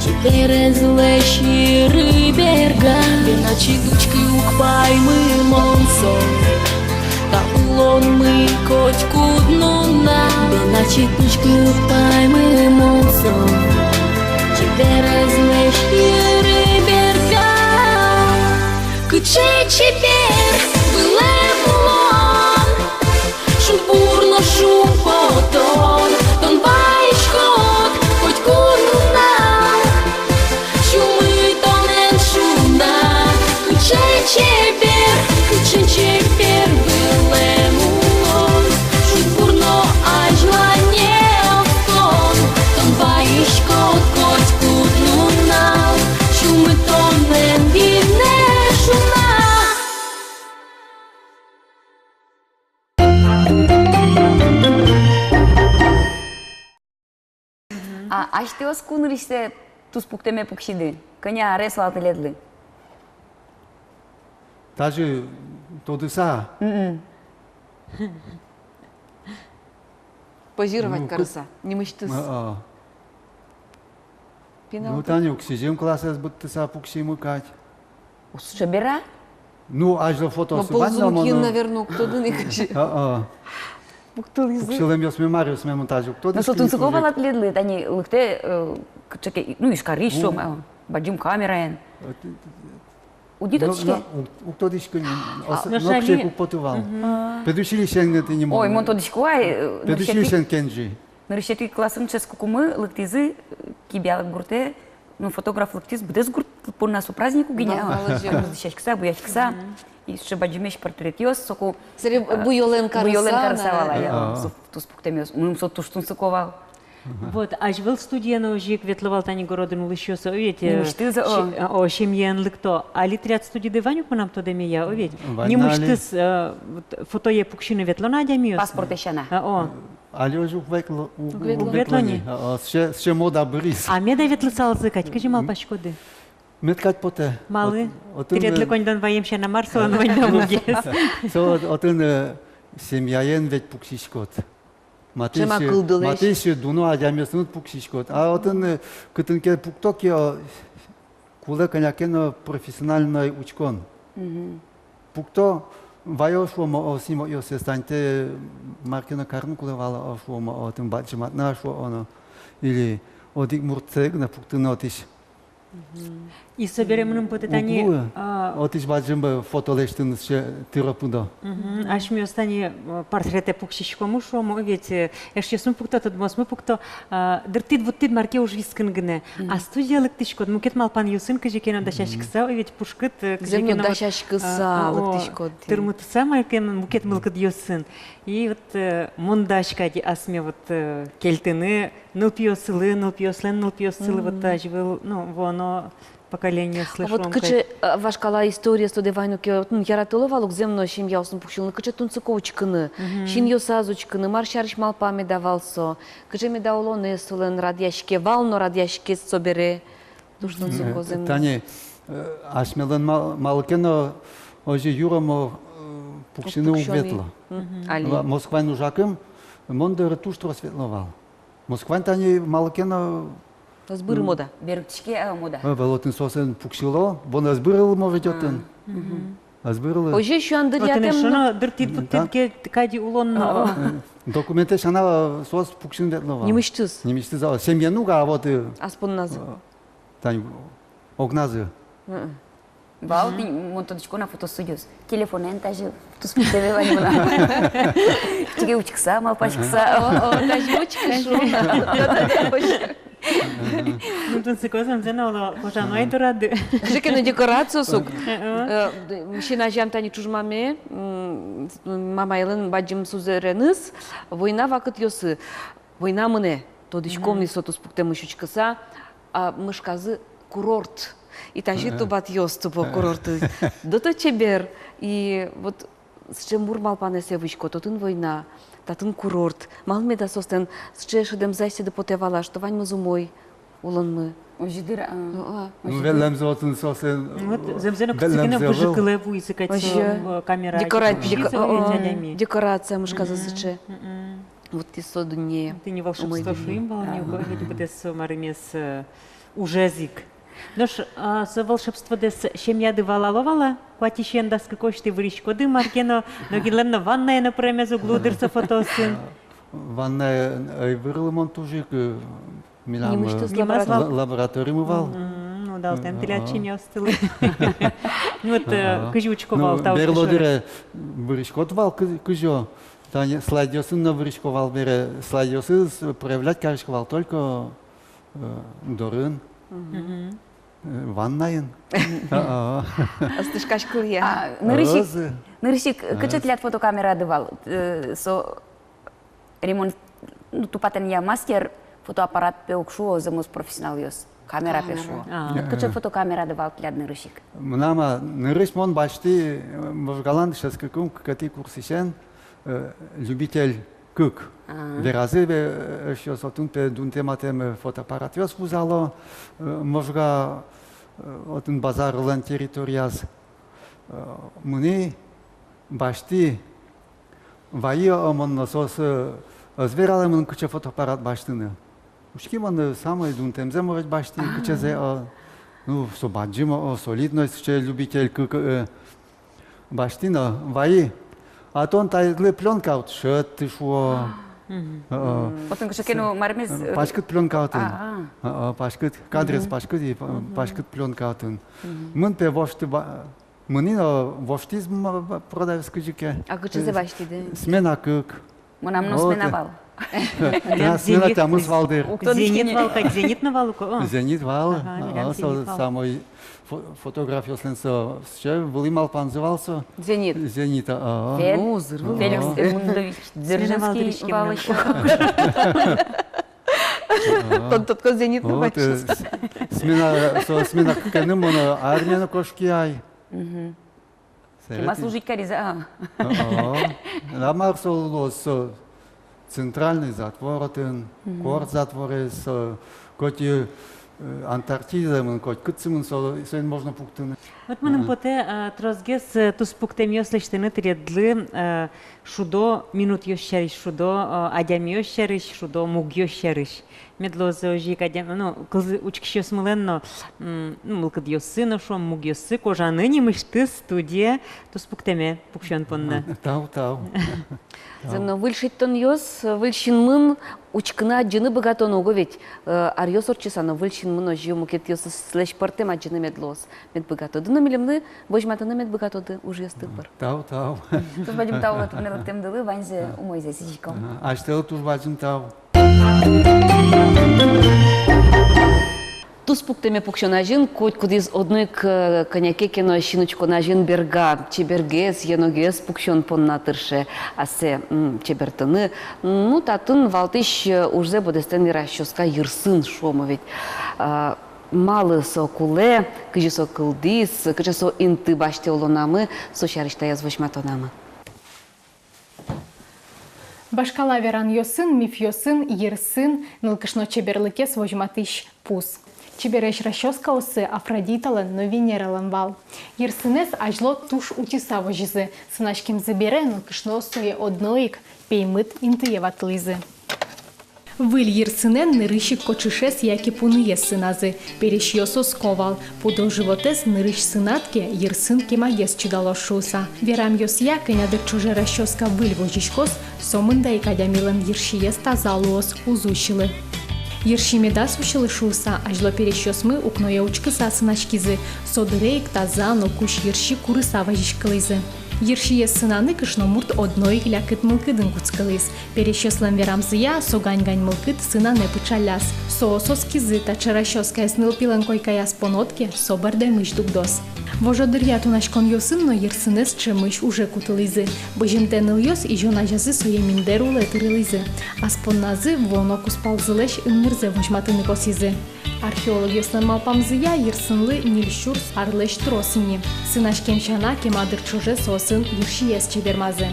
Чеберезлэсь йыры берга, бен ачид учкы уг паймы мон солы. Та улонмы котькуд нунал, бен ачид учкы уг паймы мон солы. Чеберезлэсь йыры берга, кыӵе чебер вылэм улон. Шудбур но шумпотон, тон вайиськод котькуд нунал. Сюлмы тонэн шуна, кыӵе чебер, кыӵе чебер вылэм улон. Шудбур но азьлане оскон, тон вайиськод котькуд нунал. Сюлмы тонэн гинэ шуна. А асьтэос ку нырысьсэ туспуктэме пуксиды? Кӧня арес вал тӥледлы? Тазьы тодыса. Мгм. Позировать карыса, нимысьтыз. А, а. Пинал. Ну, тани ук сизьым классэз быдтыса пуксимы кадь. Уж собере? Ну, азьло фотосы вань но, мон, наверно, уг тодыны кызьы. А, а. Уг тодӥзы. Пуксилэмъёсме, маръёсме мон тазьы уг тодӥськы. Ну, со тунсыко вал-а тӥледлы, тани лыктэ, э, кыӵе ке, ну, Ижкарысь, шуом, а, бадӟым камераен. Э, т-, т-, Уд ни тодӥське? Ну, уг, уг тодӥськы ни. А, ос-, но нокыӵе ик уг поты вал. Мгм. Педучилищеын гинэ тӥни мон. Ой, мон тодӥсько ай, э, педучилищеын кенжи. Нырысетӥ классын дышетскыкумы лыктӥзы, э, Кибиалык гуртэ, ну, фотограф лыктӥз, быдэс гурт понна со праздник ук гинэ. Вал, вал, озьы. Дӥсяськыса, буяськыса. Мгм. И сыӵе бадӟымесь портретъёс, соку, собере, э, буёлэн карыса, буёлэн карыса на, вал, э, я, а, со туспуктэмъёс. Мыным со туж тунсыко вал. Вот, азьвыл студиен озьы ик ветло вал тани городын улӥсьёс, о, ведь, э, нимысьтыз, о, се-, о, семьяен лыкто. Али тӥляд студиды вань ук, мынам тодэме, я, о, ведь. Вань на али. Нимысьтыз, э, вот, фотое пуксьыны ветло на адямиос? Паспорт сяна. А, о. Али озьы уг ветло, уг, уг ветло ни. Уг ветло ни. А, а, сыӵе, сыӵе мода быриз. А меда ветлысалзы кадь, кызьы малпаськоды? Мед кадь потэ. Малы? От-, отын, тӥледлы, э, коньдон ваем сяна, мар солэн вань на мугез? Со от-, отын, э, семьяен ведь пуксиськод. Матысь, матысь дуно адямиосын пуксиськод. А отын, э, кытын ке пукто ке, о, кулэ кӧня ке но профессиональной учкон. Мгм. Пукто, ваё, шуом, о, снимокъёссэ, тани тае мар ке но карыны кулэ вал, о, шуом, о, отын бадӟыматна, шуом, о, но. Или одӥг муртсэ гинэ пуктыны отысь. Мгм. И собере мыным потэ тани, уг луы, а, отысь бадӟым, э, фото лэсьтыны сыӵе тыро-пыдо. Мгм. Асьмеос тани, э, портретэ пуксиськомы, шуом, о, ведь, э, эшъёсмы пукто, тодмосмы пукто, а, дыртӥд-вуттӥд мар ке уж вискын гинэ. Мгм. А студие лыктӥськод, мукет малпанъёсын кызьы ке но дасяськыса, о, ведь пушкыд, э, кызьы ке но вот, дасяськыса, а, о, лыктӥськод. Тырмытыса мар ке но мукет мылкыдъёсын. И вот, э, мон дась кадь асме вот, э, кельтыны нылпиослы, нылпиослэн нылпиослы, вот, мгм, азьвыл, ну, вуоно поколениослы. А вот шуом кыӵе, кадь, э, вашкала историос тодэ вань ук, вот, ну, яратыло вал ук зэм но семьяосын пуксьылыны, кыӵе тунсыко учкыны, мгм, синъёсаз учкыны, мар сярысь малпа меда вал со, кыӵе меда улонэз солэн радъяське вал но радъяське собере. Туж тунсыко зэм но. Э, тани, э, асьмелэн ма-, малы ке но озьы юромо, э, пуксьыны уг ветло. Мгм. Али. Ва-, Москваын ужакум, мон доры туж трос ветло вал. Москваын тани малы ке но. Ӧз быры мода. Берыктӥське, а, мода. Э, вал отын соосын пуксьыло, бон ӧз быры, может, отын. Мгм. Ӧз быры. Озьы сюан дыръя. Отын эшшо но дыртӥд-вуттӥд кадь улон но. А, а. Э, документэ сяна, э, соос пуксьыны ветло вал. Нимысьтыз. Нимысьтыз, а, семьяен уг, а вот, э, ас понназы. Э, тани огназы. Мгм. Вал, тӥни, мон тодӥсько на фотостудиос. Телефонэн тазьы туспуктэмын вань мынам. Тӥни учкыса, малпаськыса. О, о, тазьы учкы, шуо. Ну, тунсыко зэмзэ но, оло, кожано ай дорады. Кыӵе ке но декорациос ук. Э, э, д-, син азям тани чужмаме, м, мамаелэн бадӟым сузэреныз, война вакытъёсы, война мынэ, тодӥськом ни со туспуктэмысь учкыса, а, мышказы курорт. И тазьы тубатъёс тубо курортысь. До того чебер. И вот сыӵе мур малпанэсэ вуиськод: отын война, татын курорт. Малы меда соослэн сыӵе шӧдэмзы асьсэды потэ вал-а, что ваньмыз умой улонмы. Озьы дыр, а. Ну, а. Ну, озьы дыр. Ветлэмзы отын соослэн. Вот, зэмзэ но, ветлэмзы кытчы ке но выжыкылэ вуизы кадь со, э, камера. Декора-, декора-, о, декорация, мышказы сыӵе. Мгм. Вот и со дунне. Тӥни волшебство шуим вал ни, уго, ведь быдэс со марымез, э, ужез ик. Нош, а, со волшебстводэс семьяды валало вал-а? Куатьысен дас кыкысьтӥ выриськоды мар ке но, нокинлэн но ваннае но пыремез уг луы дыр со фотоосын. Ваннае ӧй вырылы мон туж ик, э, милям, э, нимысьтыз лаборатор-, ла-, лабораторимы вал. Мгм, удалтэм тӥляд, семьяостылы. Ну вот, э, кызьы учко вал та ужез? Берло дыре выриськод вал кы-, кызьы. Тани слайдъёсын но вырисько вал бере, слайдъёсыз проявлять карисько вал только, э, дорын, э, ваннайын. А, а. Ӧз тышкаськылы-а? А, нырысь ик, нырысь ик, кыӵе тӥляд фотокамерады вал? Э, со ремонт, ну, тупатонъя мастер фотоаппарат пе уг шуо, зэмос профессионалъёс. Камера пе шуо. Камера. А. Кыӵе фотокамерады вал тӥляд нырысь ик? Мынам-а, нырысь мон басьтӥ, э, Можгалан дышетскыкум кыкетӥ курсысен, э, любитель кык. А. Веразы ве-, э, эшъёс, отын пе дунтэм-атэм, э, фотоаппаратъёс вузало, э, Можга, э, отын базарлэн территорияз. Э, мынӥ, басьтӥ, вайи, о, мон но соос, э, ӧз вералэ мыным, кыӵе фотоаппарат басьтыны. Учки мон, э, самой дунтэмзэ, может, басьтӥ, кыӵезэ, о, ну, со бадӟым, о, солидной, сыӵе любитель кык, э, басьтӥ но, вайи. А тон таезлы плёнка уд шедьты, шуо. Мгм. О, о. Отын кыӵе ке но мармес, э, паськыт плёнка отын. А, а. О, о, паськыт, кадрез паськыт и па-, паськыт плёнка отын. Мгм. Мон пе воштӥ ба-, мынӥ но воштӥз ма-, ба-, продавец кызьы ке. А кыӵезэ басьтӥды? Смена кык. Мынам но смена вал. Тынад смена тямыс вал дыр. Зенит вал кадь, Зенит но вал ук, о. Зенит вал. Ага, милям Зенит вал. Самой фо-, фотографъёслэн со, сыӵе вылӥ малпанзы вал со. Зенит. Зенит, а, а. Феликс Эдмундович Дзержинский вал ещё. Тон тодӥськод, Зенит но вал. Смена, со смена кыкеным мон армие но кошки ай. Мгм. Кема служить кариз, а? О-о. А мар со луоз, со центральный затвор отын, мгм, корт затворез, со коть, э, Антарктидаын, коть кытчы мын, со, соин можно пуктыны. Вот мыным потэ, а, тросгес, э, туспуктэмъёс лэсьтыны тӥледлы, э, шудо минутъёс сярысь, шудо, э, адямиос сярысь, шудо мугъёс сярысь. Мед луозы озьы ик адям-, ну, кылзы-, учкисьёсмылэн но, м, ну, мылкыдъёссы но, шуом, мугъёссы кожаны нимысьтыз студие туспуктэме пуксён понна. Тау, тау. Зэм но, выль шедьтонъёс, выль синмын учкыны, адӟыны быгатоно уго ведь, э, аръёс ортчыса но выль синмын озьы мукетъёсызлэсь пӧртэм адӟыны мед луоз. Мед быгатоды но милемлы возьматыны, мед быгатоды ужъёсты пыр. Тау, тау. Туж бадӟым тау туннэ лыктэмдылы, ваньзэ умойзэ сӥзиськом. Ага, асьтэлы туж бадӟым тау. Туспуктэме пуксён азьын котькудӥз одно ик, э, кӧня ке но син учкон азьын берга, чебергес, йӧногес пуксён понна тырше ассэ, м, чебертыны. Ну, татын валтӥсь, э, ужзэ быдэстэ ни расчёска йырсын, шуом ведь. А, малы со кулэ, кызьы со кылдӥз, кыӵе со инты басьтэ улонамы, со сярысь таяз возьматонамы. Вашкала веранъёсын, мифъёсын йырсын нылкышно чеберлыкез возьматӥсь пус. Чебересь расчёскаоссы Афродиталэн но Венералэн вал. Йырсынэз азьло туж утьыса возизы, сынаськемзы бере нылкышноос сое одно ик пеймыт интые ватылӥзы. Выль йырсынэн нырысь ик кочышез яке пуныез сыназы, пересьёс оско вал, пудо-животэз нырысь сынад ке, йырсын кемагес чидалоз шуыса. Верамъёсъя, кӧня дыр ӵоже расчёска выль возиськоз, со мында ик адямилэн йырсиез таза луоз, уз усьылы. Йырси медаз усьылы шуыса, азьло пересьёсмы укное учкыса сынаськизы, со дыре ик таза но кузь йырси курыса вазиськылӥзы. Йырсиез сынаны кышномурт одно ик лякыт мылкыдын кутскылӥз. Пересьёслэн верамзыя, со гань-гань мылкыд сынанэ пыӵалляз. Соос оскизы, таӵе расчёскаез нылпилэн койкаяз понод ке, со бӧрдэмысь дугдоз. Вожодыръя тунаськонъёсын но йырсынэз ӵемысь уже кутылӥзы. Бызьымтэ нылъёс изён азязы сое миндэр улэ тырылӥзы. Ас понназы вуоно кузпалзылэсь ымнырзэ возьматыны косӥзы. Археологъёслэн малпамзыя, йырсынлы ньыль сюрс арлэсь трос ини. Сынаськем сяна, кема дыр ӵоже соосын йырсиез чебермазы.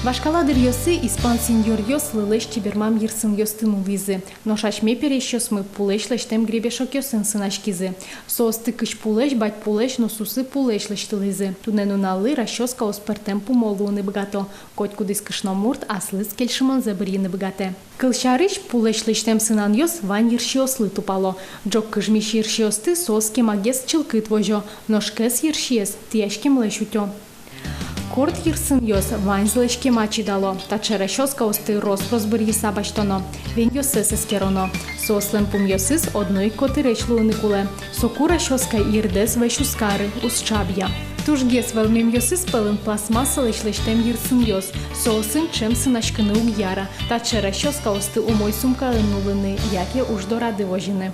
Вашкала дыръёсы испан синьоръёс лылэсь чебермам йырсынъёсты нуллӥзы. Нош асьме пересьёсмы пулэсь лэсьтэм гребешокъёсын сынаськизы. Соосты кызь пулэсь, бадь пулэсь но сусы пулэсь лэсьтылӥзы. Туннэ нуналлы расчёскаос пӧртэм пумо луыны быгато. Котькудӥз кышномурт аслыз кельшымонзэ бырйыны быгатэ. Кылсярысь, пулэсь лэсьтэм сынанъёс вань йырсиослы тупало. Ӝог кыжмись йырсиосты соос кемагес чылкыт возё, нош кӧс йырсиез тӥяськемлэсь утё. Корт йырсынъёс ваньзылэсь кема чидало. Таӵе расчёскаосты рос-прос бырйыса басьтоно, веньёссэс эскероно. Соослэн пумъёсыз одно ик котыресь луыны кулэ. Соку расчёска йырдэс вӧсь уз кары, уз чабъя. Тужгес вӧлмемъёсыз пӧлын пластмассалэсь лэсьтэм йырсынъёс. Соосын ӵем сынаськыны уг яра. Таӵе расчёскаосты умой сумкаын нуллыны яке уж дорады возьыны.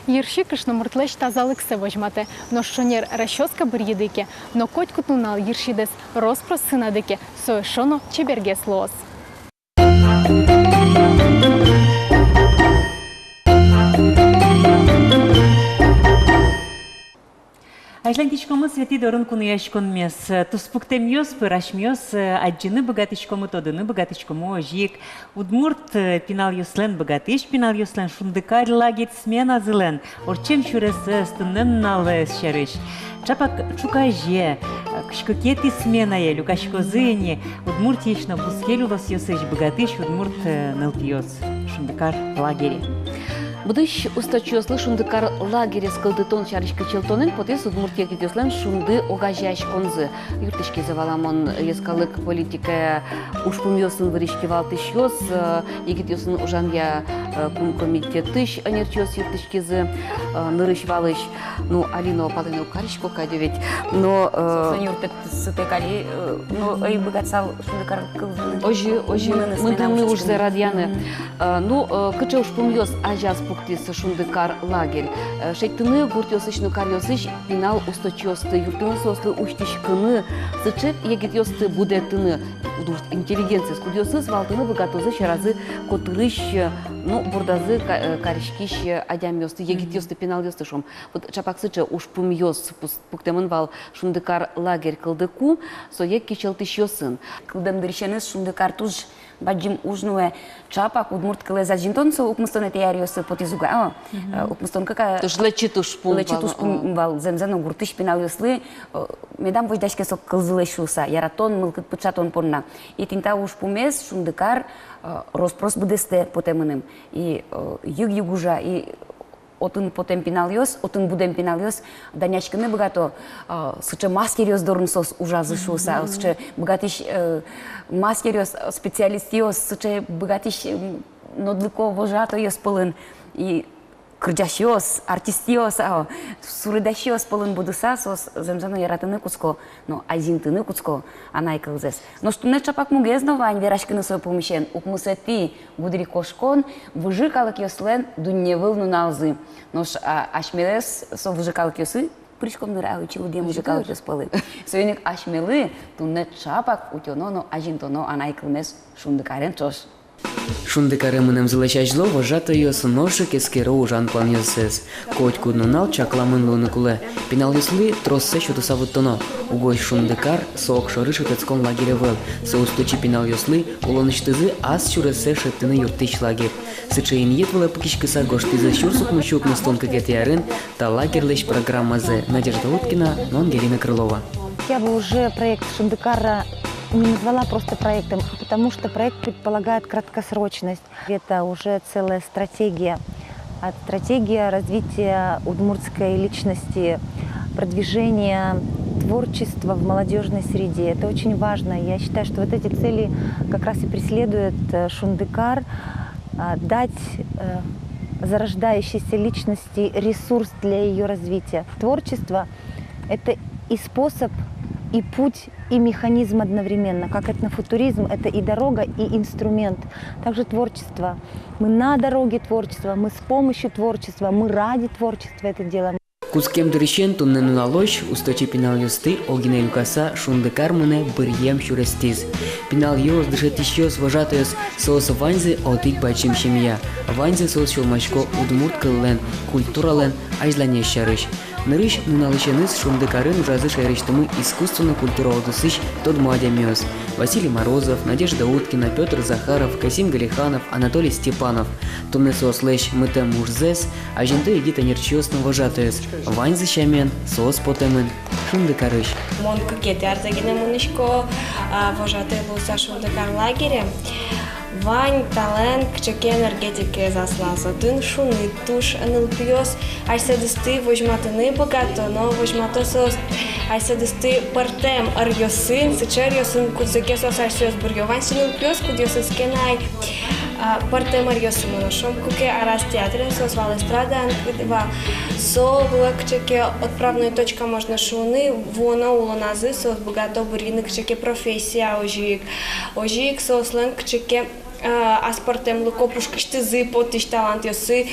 Йырси кышномуртлэсь тазалыксэ возьматэ, нош шонер расчёска бырйиды ке но котькуд нунал йырсидэс рос-прос сынады ке, со эшшо но чебергес луоз. Азьланьтӥськомы «Светӥ дорын кунояськонмес». Туспуктэмъёс пыр асьмеос, э, адӟыны быгатӥськомы, тодыны быгатӥськомы озьы ик удмурт, э, пиналъёслэн, быгатӥсь пиналъёслэн «Шундыкар» лагерь сменазылэн ортчем сюресэз, туннэ нуналэз сярысь. Чапак ӵуказе, э, кызь кыкетӥ сменае люкаськозы ини Удмуртиысь но бускель улосъёсысь быгатӥсь удмурт, э, нылпиос «Шундыкар» лагере. Будӥсь усточиослы «Шундыкар» лагерез кылдытон сярысь кичӧлтонэн потӥз удмурт егитъёслэн «Шунды» огазеяськонзы. Юрттӥськизы, валамон, йӧскалык политикая ужпумъёсын вырись кивалтӥсьёс, э, егитъёсын ужанъя, э, кун комитетысь ӧнерчиос юрттӥськизы, э, нырысь-валысь. Ну, али но палэнэ уг карисько кадь ведь. Но, э, собственно, юрттэт сытэк али, э, ну, ӧй быгатысал «Шундыкар» кылдыны. Озьы, озьы, мыныныс мынтэммы ужзэ радъяны. Мгм. Э, ну, э, кыӵе ужпумъёс азяз пуктӥз «Шундыкар» лагерь? Э, шедьтыны гуртъёсысь но каръёсысь пинал усточиосты, юрттыны соослы усьтӥськыны, сыӵе егитъёсты будэтыны, удмурт интеллигенциез, кудъёсыз валтыны быгатозы сьӧразы котырысь, э, ну, бордазы ка-, э, кариськись, э, адямиосты, егитъёсты, пиналъёсты, шуом. Вот ӵапак сыӵе ужпумъёс пус-, пуктэмын вал «Шундыкар» лагерь кылдыку, сое кичӧлтӥсьёсын. Кылдэм дырысеныз «Шундыкар» туж бадӟым уж нуэ. Ӵапак удмурт кылэз азинтон со укмыстонэтӥ аръёсы потӥз ук, а, мгм, э, укмыстон кык а-, туж лэчыт ужпум, лэчыт вал, ужпум, а, вал, зэмзэ но гуртысь пиналъёслы, э, медам возьдаське со кылзылэсь шуыса, яратон, мылкыд пыӵатон понна. И тӥни та ужпумез «Шундыкар», э, рос-прос быдэстэ потэ мыным. И, э, йыг-йыг ужа, и отын потэм пиналъёс, отын будэм пиналъёс данъяськыны быгато, а, сыӵе мастеръёс дорын соос ужазы шуыса, мгм, сыӵе быгатӥсь, э, мастеръёс, специалистъёс, сыӵе быгатӥсь, м, нодлыко вожатойёс пӧлын и кырӟасьёс, артистъёс, а, суредасьёс пӧлын будыса, соос зэмзэ но яратыны кутско но азинтыны кутско анай кылзэс. Нош туннэ ӵапак мугез но вань вераськыны со пумысен: укмысэтӥ гудырикошкон — выжы калыкъёслэн дунневыл нуналзы. Нош, а, асьмелэсь со выжы калыкъёсы пыриськом дыр, а, ичи лыдъем выжы калыкъёс пӧлы. Соин ик асьмелы туннэ ӵапак утёно но азинтоно анай кылмес «Шундыкарен» ӵош. «Шундыкаре» мынэмзылэсь азьло вожатойёс нош ик эскеро ужан планъёссэс. Котькуд нунал чакламын луыны кулэ. Пиналъёслы троссэ сётыса вуттоно: угось «Шундыкар» — со огшоры шутэтскон лагерь ӧвӧл, со усточи пиналъёслы улонысьтызы ас сюрессэ шедьтыны юрттӥсь лагерь. Сыӵе инъет вылэ пыкиськыса гожтӥзы сюрс укмыссю укмыстон кыкетӥ арын та лагерьлэсь программазэ Надежда Уткина но Ангелина Крылова. Я бы уже проект «Шундыкара» не назвала просто проектом, потому что проект предполагает краткосрочность. Это уже целая стратегия. А, стратегия развития удмуртской личности, продвижения творчества в молодёжной среде. Это очень важно. Я считаю, что вот эти цели как раз и преследует, э, «Шундыкар», а, дать, э, зарождающейся личности ресурс для её развития. Творчество — это и способ, и путь, и механизм одновременно. Как этнофутуризм — это и дорога, и инструмент. Также творчество. Мы на дороге творчества, мы с помощью творчества, мы ради творчества это делаем. Кутскем дырысен туннэ нуналозь усточи пиналъёсты огинэ люкаса «Шундыкар» мынэ быръем сюрестӥз. Пиналъёс, дышетӥсьёс, вожатойёс — соос ваньзы одӥг бадӟым семья. Ваньзы соос сюлмасько удмурт кыллэн, культуралэн азьланез сярысь. Нырысь нуналысеныз «Шундыкарын» ужазы шаерысьтымы искусство но культура удысысь тодмо адямиос: Василий Морозов, Надежда Уткина, Пётр Захаров, Касим Галиханов, Анатолий Степанов. Туннэ соослэсь мытэм ужзэс азинто егит ӧнерчиос но вожатойёс. Ваньзы сямен соос потэмын «Шундыкарысь». Мон кыкетӥ арзэ гинэ мынӥсько, а, вожатый луыса «Шундыкар» лагере. Вань талэн кыӵе ке энергетикаез аслаз, отын шуныт туж, нылпиос асьсэдысты возьматыны быгато, но возьмато соос асьсэдысты пӧртэм ӧръёсын, сыӵе ӧръёсын, кудзэ ке соос асьсэос быръё. Вань сыӵе нылпиос, кудъёсыз ке на ай, а, пӧртэм ӧръёсы мыно, шуом, куке араз театрын, соос вал эстрадаын, кыӵе вал. Со вылэ кыӵе ке отправной точка, можно шуыны, вуоно улоназы соос быгато быръыны кыӵе ке профессия, озьы ик. Озьы ик соослэн кыӵе ке, э, аспӧртэмлыко пушкысьтызы потӥсь талантъёссы, э,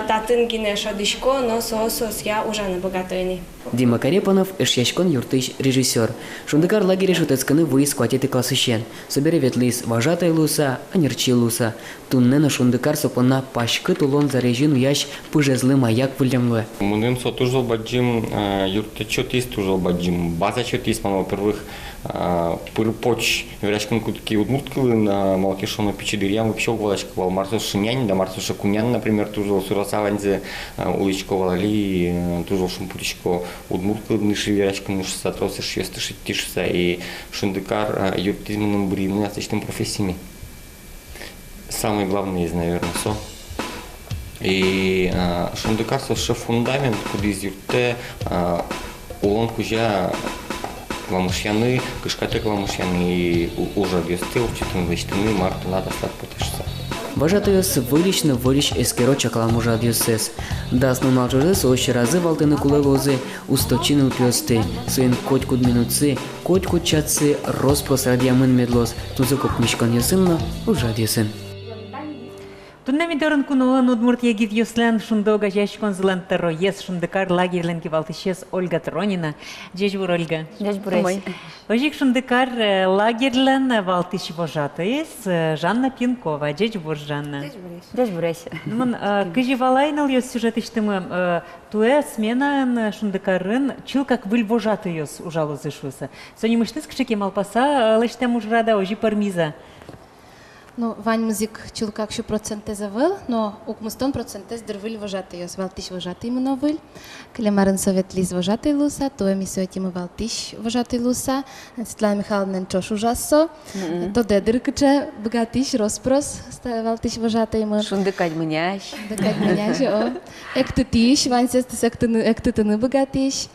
татын гинэ шӧдӥсько, но соос соосъя ужаны быгато ини. Дима Карепанов — Эшъяськон юртысь режиссёр. «Шундыкар» лагере шутэтскыны вуиз куатетӥ классысен. Собере ветлӥз вожатой луыса, ӧнерчи луыса. Туннэ но «Шундыкар» со понна паськыт улон зарезьын уясь пыжезлы маяк выллем луэ. Мыным со туж зол бадӟым, э, юрттэт сётӥз, туж зол бадӟым база сётӥз мыным, во-первых, э, пыр-поч вераськыны кутски удмурт кылын, э, малы ке шуоно, пичи дыръям вообще уг валаськы вал, мар со шуэ нянь да мар со шуэ кунянь, например, туж зол сураса ваньзэ, э, улӥсько вал али, э, туж зол шумпотӥсько удмурт кылын иши вераськыны шуыса, трос ишъёсты шедьтӥ шуыса, и «Шундыкар», э, юрттӥз мыным быръыны аслэсьтым профессиме. Самое главное из, наверное, со. И, а, Шундыкар со сыӵе фундамент, кудӥз юрттэ, а, улон кузя вамышъяны, кышкатэк вамышъяны и у-, ужрадъёсты ортчытыны, лэсьтыны, мар тынад аслад потэ шуыса. Вожатыйёс выльысь но выльысь эскеро чаклам ужрадъёссэс. Дас нунал ӵоже соос сьӧразы валтыны кулэ луозы усточи нылпиосты. Соин котькуд минутсы, котькуд чассы рос-прос радъямын мед луоз тунсыко пумиськонъёсын но ужрадъёсын. Туннэ ми дорын куноын удмурт егитъёслэн «Шунды» огазеяськонзылэн тӧроез, «Шундыкар» лагерьлэн кивалтӥсез Ольга Тронина. Ӟечбур, Ольга. Ӟечбуресь. Озьы ик «Шундыкар», э, лагерьлэн валтӥсь вожатыез, э, Жанна Пьянкова. Ӟечбур, Жанна. Ӟечбуресь. Ӟечбуресь. Ну, мон, э, кызьы валай нылъёс сюжетысьтымы, э, туэ сменаын, э, «Шундыкарын» чылкак выль вожатыйёс ужалозы шуыса. Со нимысьтыз кыӵе ке малпаса, э, лэсьтэм ужрад-а, озьы пӧрмиз-а? Ну, ваньмыз ик чылкак сю процентэз ӧвӧл, но укмыстон процентэз дыр выль вожатыйёс, валтӥсь вожатыймы но выль. Кылем арын со ветлӥз вожатый луыса, туэ ми сое ӧтимы валтӥсь вожатый луыса. Светлана Михайловнаен ӵош ужаз со. Мгм. Тодэ дыр, кыӵе быгатӥсь, рос-прос ста-, валтӥсь вожатыймы. Шунды кадь мынясь. Шунды кадь мынясь, о. Эктытӥсь, ваньзэс эктыны, эктытыны быгатӥсь.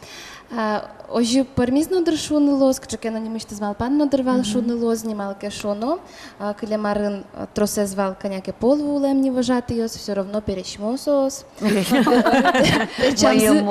А, озьы пӧрмиз но дыр шуыны луоз, кыӵе ке но нимысьтыз малпан но дыр вал шуыны луоз ни, малы ке шуоно, а, кылем арын, а, тросэз вал кӧня ке пол вуылэм ни вожатыйёс, всё равно пересьмо соос. Тэтчамзы,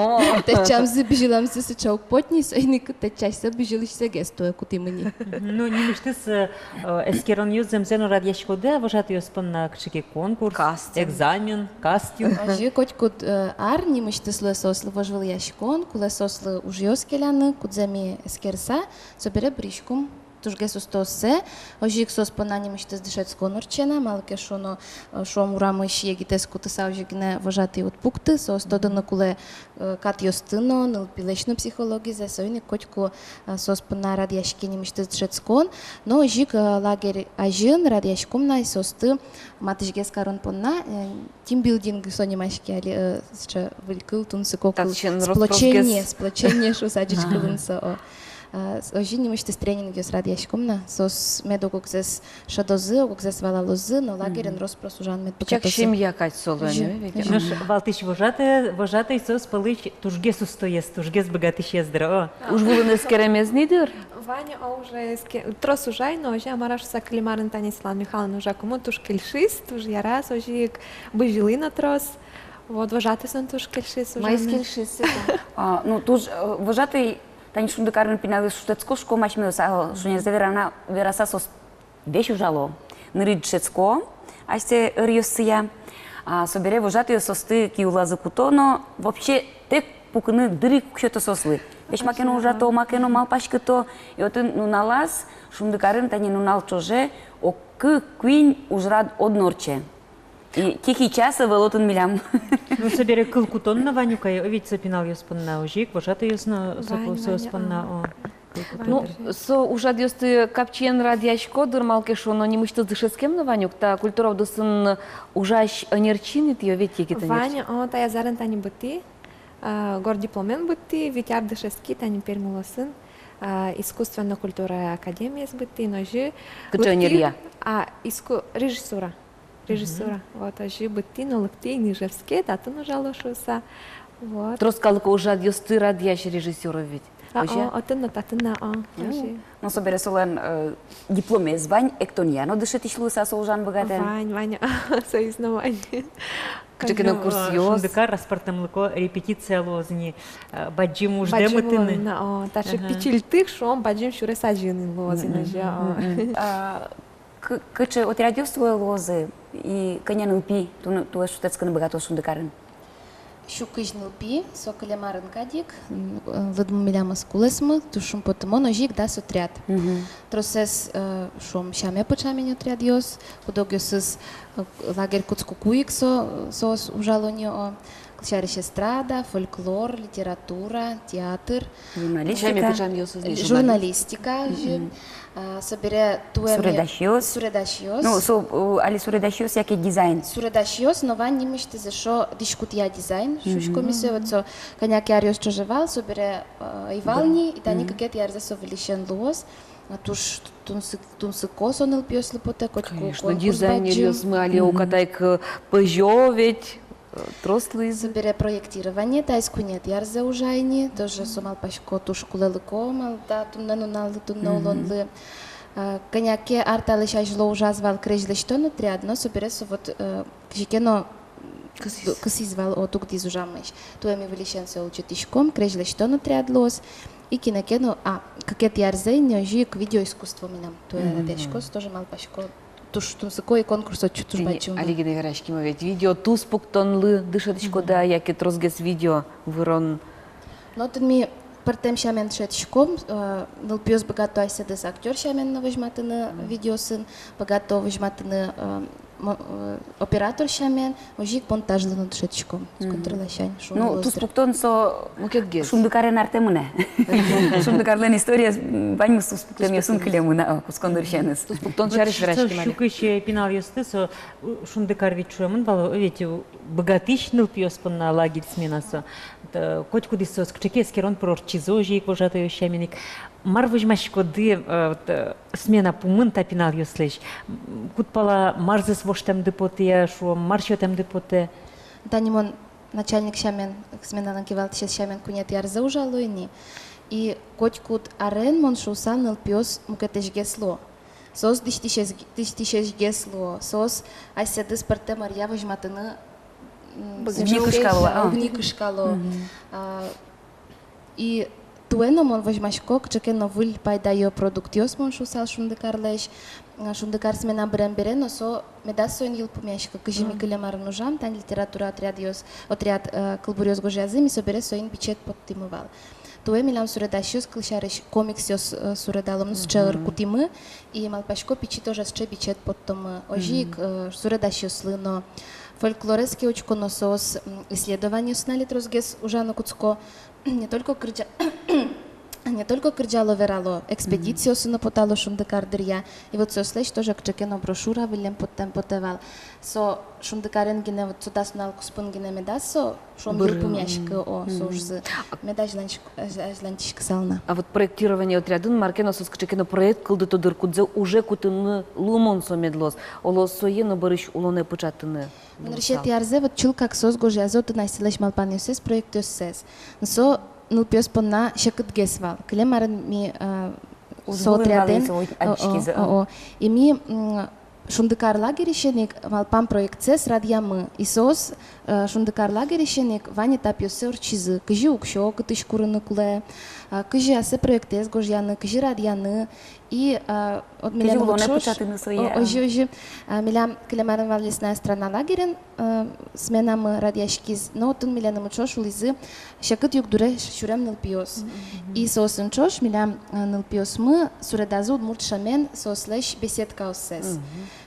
тэтчамзы, бызьылэмзы сыӵе уг поты ни, соин ик тэтчасьсэ, бызьылӥсьсэгес туэ кутӥмы ни. Ну, нимысьтыз, э, э, эскеронъёс зэмзэ но радъяськоды-а вожатыйёс понна, кыӵе ке конкурс, кастинг, экзамен, кастинг? Озьы, котькуд, э, ар нимысьтыз луэ соослы вожвылъяськон, кулэ соослы ужъёс келяны, кудзэ ми эскерыса, собере быръиськом тужгес устооссэ. Озьы ик соос понна нимысьтыз дышетскон ортче на, малы ке шуоно, э, шуом, урамысь егитэз кутыса озьы гинэ вожатый уд пукты, соос тодыны кулэ, э, катъёсты но, нылпилэсь но психологизэ, соин ик котьку, э, соос понна радъяське нимысьтыз дышетскон. Но озьы ик, э, лагерь азьын радъяськом на соосты матысьгес карон понна, э, тимбилдинг со нимаське али, э, сыӵе выль кыл, тунсыко кыл. Татчын рос-прос гес. Сплочение, сплочение шуыса ӟуч кылын со, о. А, с-, озьы нимысьтыз тренингъёс радъяськом на, соос мед ог-огзэс шӧдозы, ог-огзэс валалозы, но лагерьын рос-прос ужан мед быгатозы. Пичак семья кадь со луэ, озьы, ведь? Нош валтӥсь вожатый, вожатый соос пӧлысь тужгес устоез, тужгес быгатӥсез дыр, о. Уж вылын эскеремез ни дыр? Вань, о, уже эске-, трос ужай, но озьы-а, мар-а шуыса, кылем арын тани Светлана Михайловна ужакумы, туж кельшиз, туж яраз, озьы ик бызьылӥ но трос. Вот, вожатый соин туж кельшиз ужаны. Маиз кельшиз сыӵе? А, ну, туж, э, вожатый, тани «Шундыкарын» пиналъёс шутэтско, шуиськом асьмеос, а шонерзэ верана, вераса, соос весь ужало. Нырысь дышетско асьсэ ӧръёссыя. А собере вожатыйёс соосты киулазы куто но, вообще, тэк пукыны дыр ик уг сёто соослы. Весь маке но ужато, маке но малпаськыто. И отын нуналаз, «Шундыкарын» тани нунал ӵоже ог кык-куинь ужрад одно ортче. И тихий час ӧвӧл отын милям. Ну, собере кыл кутон но вань ук ай, о, ведь со пиналъёс понна, озьы ик вожатыйёс но со-, вань, соос вань, понна, а, о, кыл кутон. Ну, со ужрадъёсты капчиен радъясько дыр, малы ке шуоно, нимысьтыз дышетскем но вань ук, та культура удысын ужась ӧнерчи ни тӥ, о, ведь, егит ӧнерчи. Вань, о, таяз арын тани быттӥ, а, горд дипломен быттӥ, вить ар дышетски тани Пермь улосын, а, искусство но культура академиез быттӥ, но озьы. Кыӵе ӧнеръя? А, иску-, режиссура. Режиссура. Мгм. Вот, озьы быттӥ но лыктӥ ни Ижевске, татын ужало шуыса. Вот. Трос калык ужрадъёсты радъясь режиссёр ведь. А, озьы-а? О, отын но, татын но, о, озьы. Ну, собере солэн, э, дипломез вань, эктонъя но дышетӥсь луыса со ужан быгатэ. Вань, вань, соиз но вань. Кыӵе ке но курсъёс. Шундыкар аспӧртэмлыко репетиция луоз ини, э, бадӟым уждэ мытыны. Бадӟым луоз ини, о, таӵе пичильтык, шуом, бадӟым сюрес азьын луоз ини, озьы, о. Мгм. А, Кы-, кыӵе отрядъёс туэ луозы, и кӧня нылпи туэ шутэтскыны быгатоз Шундыкарын? Сю кызь нылпи, со кылем арын кадь ик, м, лыдмы милям ӧз кулэсмы, туж шумпотымон, озьы ик дас отряд. Мгм. Тросэз, э, шуом, сяме пыӵамень отрядъёс, кудогъёсыз, э, лагерь кутскыку ик со, соос ужало ни, о. Кылсярысь, эстрада, фольклор, литература, театр. Журналистика. Журналистика, озьы. Мгм. А, собере туэ ми суредасьёс. Суредасьёс. Ну, со, э, али суредасьёс яке дизайн? Суредасьёс, но вань нимысьтыз эшшо дӥськутъя дизайн, мгм, шуиськом ми сое, вот со кӧня ке аръёс ӵоже вал, собере, э, ӧй вал ни, и тани кыкетӥ арзэ со выльысен луоз. А, туж тунсык-, тунсыко со нылпиослы потэ, котьку конкурс бадӟым. Конечно, дизайнеръёсмы али уката ик, э, пӧзё ведь. Трос луиз. Собере проектирование, таиз куинетӥ арзэ ужа ини, тоже со, малпасько, туж кулэлыко, малы та туннэ нуналлы, туннэ улонлы. А, кӧня ке ар талэсь азьло ужаз вал крезь лэсьтон отряд, но собере со вот, э, кызьы ке но кысӥз. Кысӥз вал, о, дугдӥз ужамысь. Туэ ми выльысен сое улӟытӥськом, крезь лэсьтон отряд луоз. И кинэ ке но, а, кыкетӥ арзэ ини озьы ик видеоискусство милям туэ радъяськоз, тоже, малпасько, туж тунсыко, и конкурс отчы туж бадӟым вал. Али гинэ вераським, ведь видео туспуктонлы дышетӥськоды-а, яке тросгес видео вырон? Но отын ми пӧртэм сямен дышетӥськом, э, нылпиос быгато асьсэдыз актёр сямен но возьматыны видеосын, быгато возьматыны, э, мо-, э, оператор сямен, озьы ик монтажлы но дышетӥськом. Мгм. Сконтыр ласянь, шуом. Ну, туспуктон со мукетгес. Шундыкарен артэ мынэ. Шундыкарлэн историез, м, ваньмыз туспуктонъёсын кылемын, а, кутскон дырысеныз. Туспуктон сярысь вераським али. Сюкысь, э, пиналъёсты со, у, Шундыкар ведь шуэмын вал, ведь, у, быгатӥсь нылпиос понна лагерь, смена со. Т-, котькудӥз соос кыӵе ке эскерон пыр ортчизы озьы ик вожатойёс сямен ик. Мар возьмаськоды, э, вот, э, смена пумын та пиналъёслэсь? М, куд пала марзэс воштэмды потэ-а, шуом, мар сётэмды потэ? Тани мон начальник сямен, сменалэн кивалтӥсез сямен куинетӥ арзэ ужало ини. И котькуд арен, мон шуысал, нылпиос мукетэсьгес луо. Соос дӥсьтӥсез-, дӥсьтӥсезьгес луо. Соос асьсэдыз пӧртэм ӧръя возьматыны, м, уг ни кышкало, а, уг ни кышкало. Мгм. А, и туэ но мон возьмасько кыӵе ке но выль пайдаё продуктъёс, мон шуысал, Шундыкарлэсь, а, Шундыкар смена бырем бере но со медаз соин йылпумъяськы, кызьы ми кылем арын ужам, тани литература отрядъёс, отряд, э, кылбуръёс гожъязы, ми собере соин бичет поттӥмы вал. Туэ милям суредасьёс, кылсярысь, комиксъёс, э, суредалом, ну, сыӵе ӧр кутӥмы, и малпасько, пичи тоже сыӵе бичет поттомы. Озьы ик, э, суредасьёслы но, фольклорез ке учко но, соос, м, исследованиосын али тросгес ужаны кутско, не только кырӟа-, не только кырӟало-верало, экспедициосы но потало Шундыкар дыръя. И вот соослэсь тоже кыӵе ке но брошюра выллем поттэм потэ вал. Со Шундыкарен гинэ, вот со дас нунал куспын гинэ медаз со, шуом, йылпумъяськы, о, со ужзы. Мед азьланьтӥськ-, аз-, азьланьтӥськысал на. А вот проектирование отрядын мар ке но соос кыӵе ке но проект кылдыто дыр, кудзэ уже кутыны луымон со мед луоз. Оло, сое но бӧрысь улонэ пыӵатыны. Нырысетӥ арзэ вот чылкак соос гожъязы отын асьсэлэсь малпанъёссэс, проектъёссэс. Со нылпиос понна секытгес вал. Кылем арын ми, э, со отрядэн, о, о, о. И ми, м, Шундыкар лагерьысен ик малпам проектсэс радъямы. И соос, э, Шундыкар лагерьысен ик вань этапъёссэ ортчизы. Кызьы уксё кытысь курыны кулэ, э, кызьы ассэ проектэз гожъяны, кызьы радъяны. И, э, вот милям улонэ пыӵатыны сое. О, озьы, озьы. Э, милям кылем арын вал «Лесная страна» лагерьын, э, сменамы радъяськиз, но отын милемлы ӵош улӥзы секыт югдуре сюрем нылпиос. Мгм. И соосын ӵош милям, э, нылпиосмы суредазы удмурт шӧмен соослэсь беседкаоссэс. Мгм.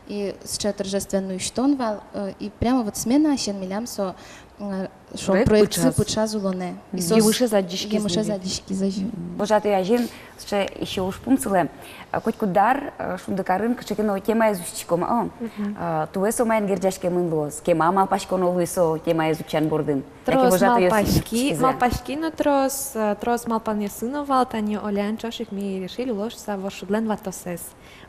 И сыӵе торжественный усьтон вал, э, и прямо вот сменаысен милям со, э, шо проектсы пыӵаз улонэ. Мгм. И соос емышез адӟиськиз. Емышез адӟиськиз, озьы. Вожатый азьын сыӵе ещё ужпум сылэ. Э, котькуд ар, э, Шундыкарын кыӵе ке но темаез усьтӥськом, о. Мгм. Э, туэ со маин герӟаськемын луоз? Кема малпаськоно луиз со темаез утчан бордын? Трос малпаськи, малпаськи но трос, э, трос малпанъёсы но вал, тани Оляен ӵош ик ми решили луоз шуса вошудлэн ватосэз.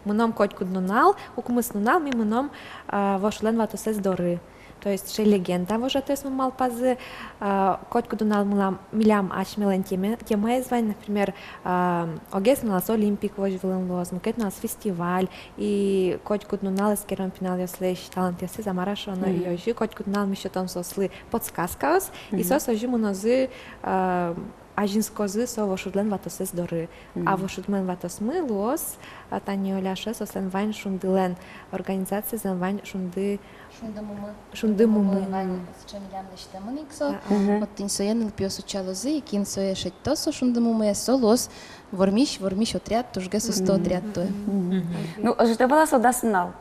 Мыном котькуд нунал, укмыс нунал ми мыном, э, вошудлэн ватосэз доры. То есть сыӵе легенда вожатойёсмы малпазы, э, котькуд нунал милям, милям асьмелэн теме-, темаез вань, например, э, огез нуналаз олимпик возь вылын луоз, мукет нуналаз фестиваль, и котькуд нунал эскером пиналъёслэсь талантъёссэс, а мар-а шуоно, и озьы котькуд нунал ми сётом соослы подсказкаос, и соос озьы мынозы, э, азинскозы со вошудлэн ватосэз доры. А вошудлэн ватосмы луоз, а, тани Оля шуэ, соослэн вань Шундылэн организациезлэн вань Шунды, Шунды мумы. Шунды мумы. Вань, сыӵе милям лэсьтэмын ик со. А, а. Мгм. Вот тӥни сое нылпиос утчалозы, и кин сое шедьтоз, со Шунды мумы, со луоз вормись, вормись отряд, тужгес усто отряд туэ. Мгм. Ну, ӧжыт-а вал со дас нунал,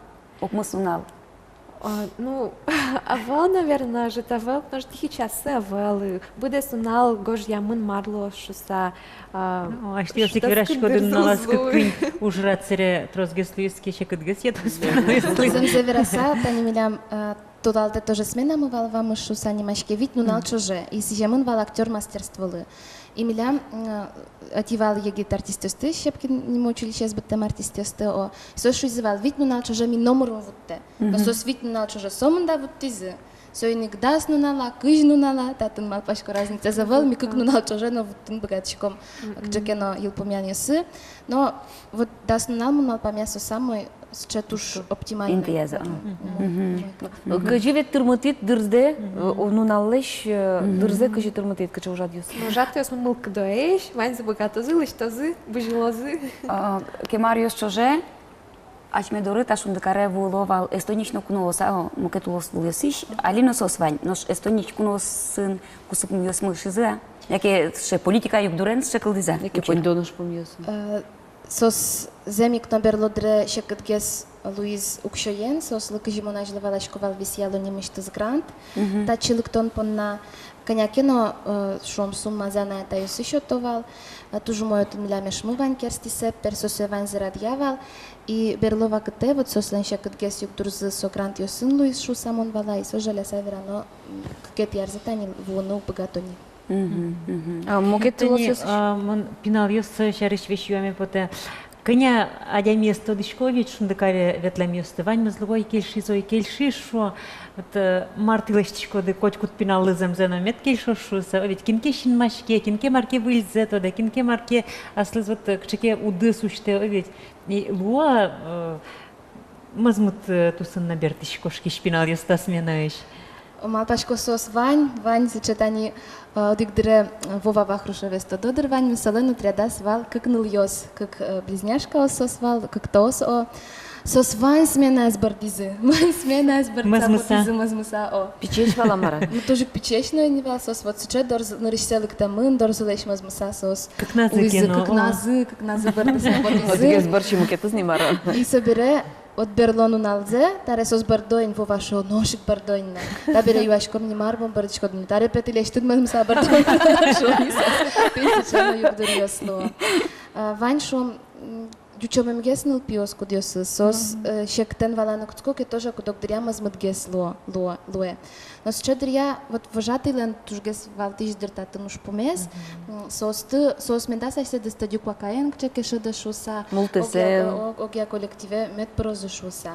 укмыс нунал? А, ну, ӧвӧл, наверно, ӧжыт ӧвӧл, потому что тихий час ӧвӧл, быдэс нунал гожъямын мар луоз шуса, а, ну, асьтэос ик вераськоды, нуналаз кык-куинь ужрад сэре тросгес луиз ке, секытгес йӧтоз пиналъёслы. Зэмзэ вераса, тани милям, а, тодалтэ тоже сменамы вал, вамыш шуса нимаське, вить нунал ӵоже, и сӥземын вал актёр мастерстволы. И милям, м, ӧти вал егит артистъёсты, Щепкин нимо училищеез быдтэм артистъёсты, о, соос шуизы вал, вить нунал ӵоже ми номыр ум вуттэ. Но соос вить нунал ӵоже сомында вуттӥзы. Соин ик дас нунал-а, кызь нунал-а, татын, малпасько, разницаез ӧвӧл, ми кык нунал ӵоже но вуттыны быгатӥськом кыӵе ке но йылпумъянъёсы. Но вот дас нунал, мон малпамъя, со самой сыӵе туж оптимальной. Интыяз, а. Мгм. Мгм. Кызьы ведь тырмытӥд дырзэ, э, нуналлэсь, э, дырзэ кызьы тырмытӥд, кыӵе ужрадъёс? Ужрадъёс мылкыдоесь, ваньзы быгатозы, лэсьтозы, бызьылозы. А, кема аръёс ӵоже асьме доры та «Шундыкаре» вуыло вал Эстониысь но куноос, а, о, мукет улосъёсысь, али но соос вань, нош Эстониысь куноосын кусыпъёсмы ышизы-а? Яке сыӵе политика югдурен сыӵе кылдӥз-а? Яке коньдон ужпумъёсын? Э, соос зэм ик но берло дыре секытгес луиз уксёен, соослы, кызьы мон азьло валасько вал, висъяло нимысьтыз грант. Мгм. Татчы лыктон понна. Кӧня ке но, э, шуом, суммазэ анай-атайёссы сёто вал, э, туж умой отын милям эшмы вань, Керсти Сеппер, со сое ваньзэ радъя вал. И берло вакытэ вот соослэн секытгес югдурзы со грантъёсын луиз шуыса мон валай, и соос жаляса верано, м, кыкетӥ арзэ тани вуыны уг быгато ни. Мгм, мгм. А мукет улосъёсысь? А, мон пиналъёс сярысь весь юаме потэ. Кӧня адямиез тодӥсько ведь «Шундыкаре» ветлэмъёсты. Ваньмыз луэ: ой, кельшиз, ой, кельшиз, шуо. Вот, э, мар тӥ лэсьтӥськоды, котькуд пиналлы зэмзэ но мед кельшоз шуыса. Ой, ведь кин ке синмаське, кин ке мар ке выльзэ тодэ, кин ке мар ке аслыз вот, э, кыӵе ке удыс усьтэ, ой, ведь. И луэ, э, мӧзмыт, э, тусын но бертӥсь, кошкись пиналъёс та сменаысь. Малпасько, соос вань, вань сыӵе. Тани, э, одӥг дыре, э, Вова Вахрушевез тодо дыр ваньмыз, солэн отрядаз вал кык нылъёс, кык, э, близняшкаос соос вал, кыктоос, о. Соос вань сменаез бӧрдӥзы, вань сменаез бӧрдыса потӥзы мӧзмыса, о. Пичиесь вал-а, мар-а? Ну, туж ик пичиесь но ини вал, соос вот сыӵе дорз-, нырысьсэ лыктэмын, дорзылэсь мӧзмыса соос. Кыкназы ке но, о. Кыкназы, кыкназы бӧрдыса потӥзы. Одӥгез бӧрсьы мукетыз ни, мар-а. И собере вот берло нуналзэ, табере соос бӧрдо ини, Вова шуэ: нош ик бӧрдо ини на. Табере юаськом ни, мар бон бӧрдӥськоды ни. Табере пе тӥ лэсьтыны мӧзмыса бӧрдо ни, шуо ни соос. Тӥни сыӵе но югдуръёс луо. А, вань, шуом, м, ӟучомемгес нылпиос, кудъёсыз, соос, э, секытэн валаны кутско ке, тоже куд-ог дыръя мӧзмытгес луо, луо, луэ. Но сыӵе дыръя вот вожатыйлэн тужгес валтӥсь дыр татын ужпумез, м, соосты, соос медаз асьсэдыз тӧдьы куакаен кыӵе ке шӧдо шуыса, мултэсэ, огъя, о-, огъя коллективе мед пырозы шуыса.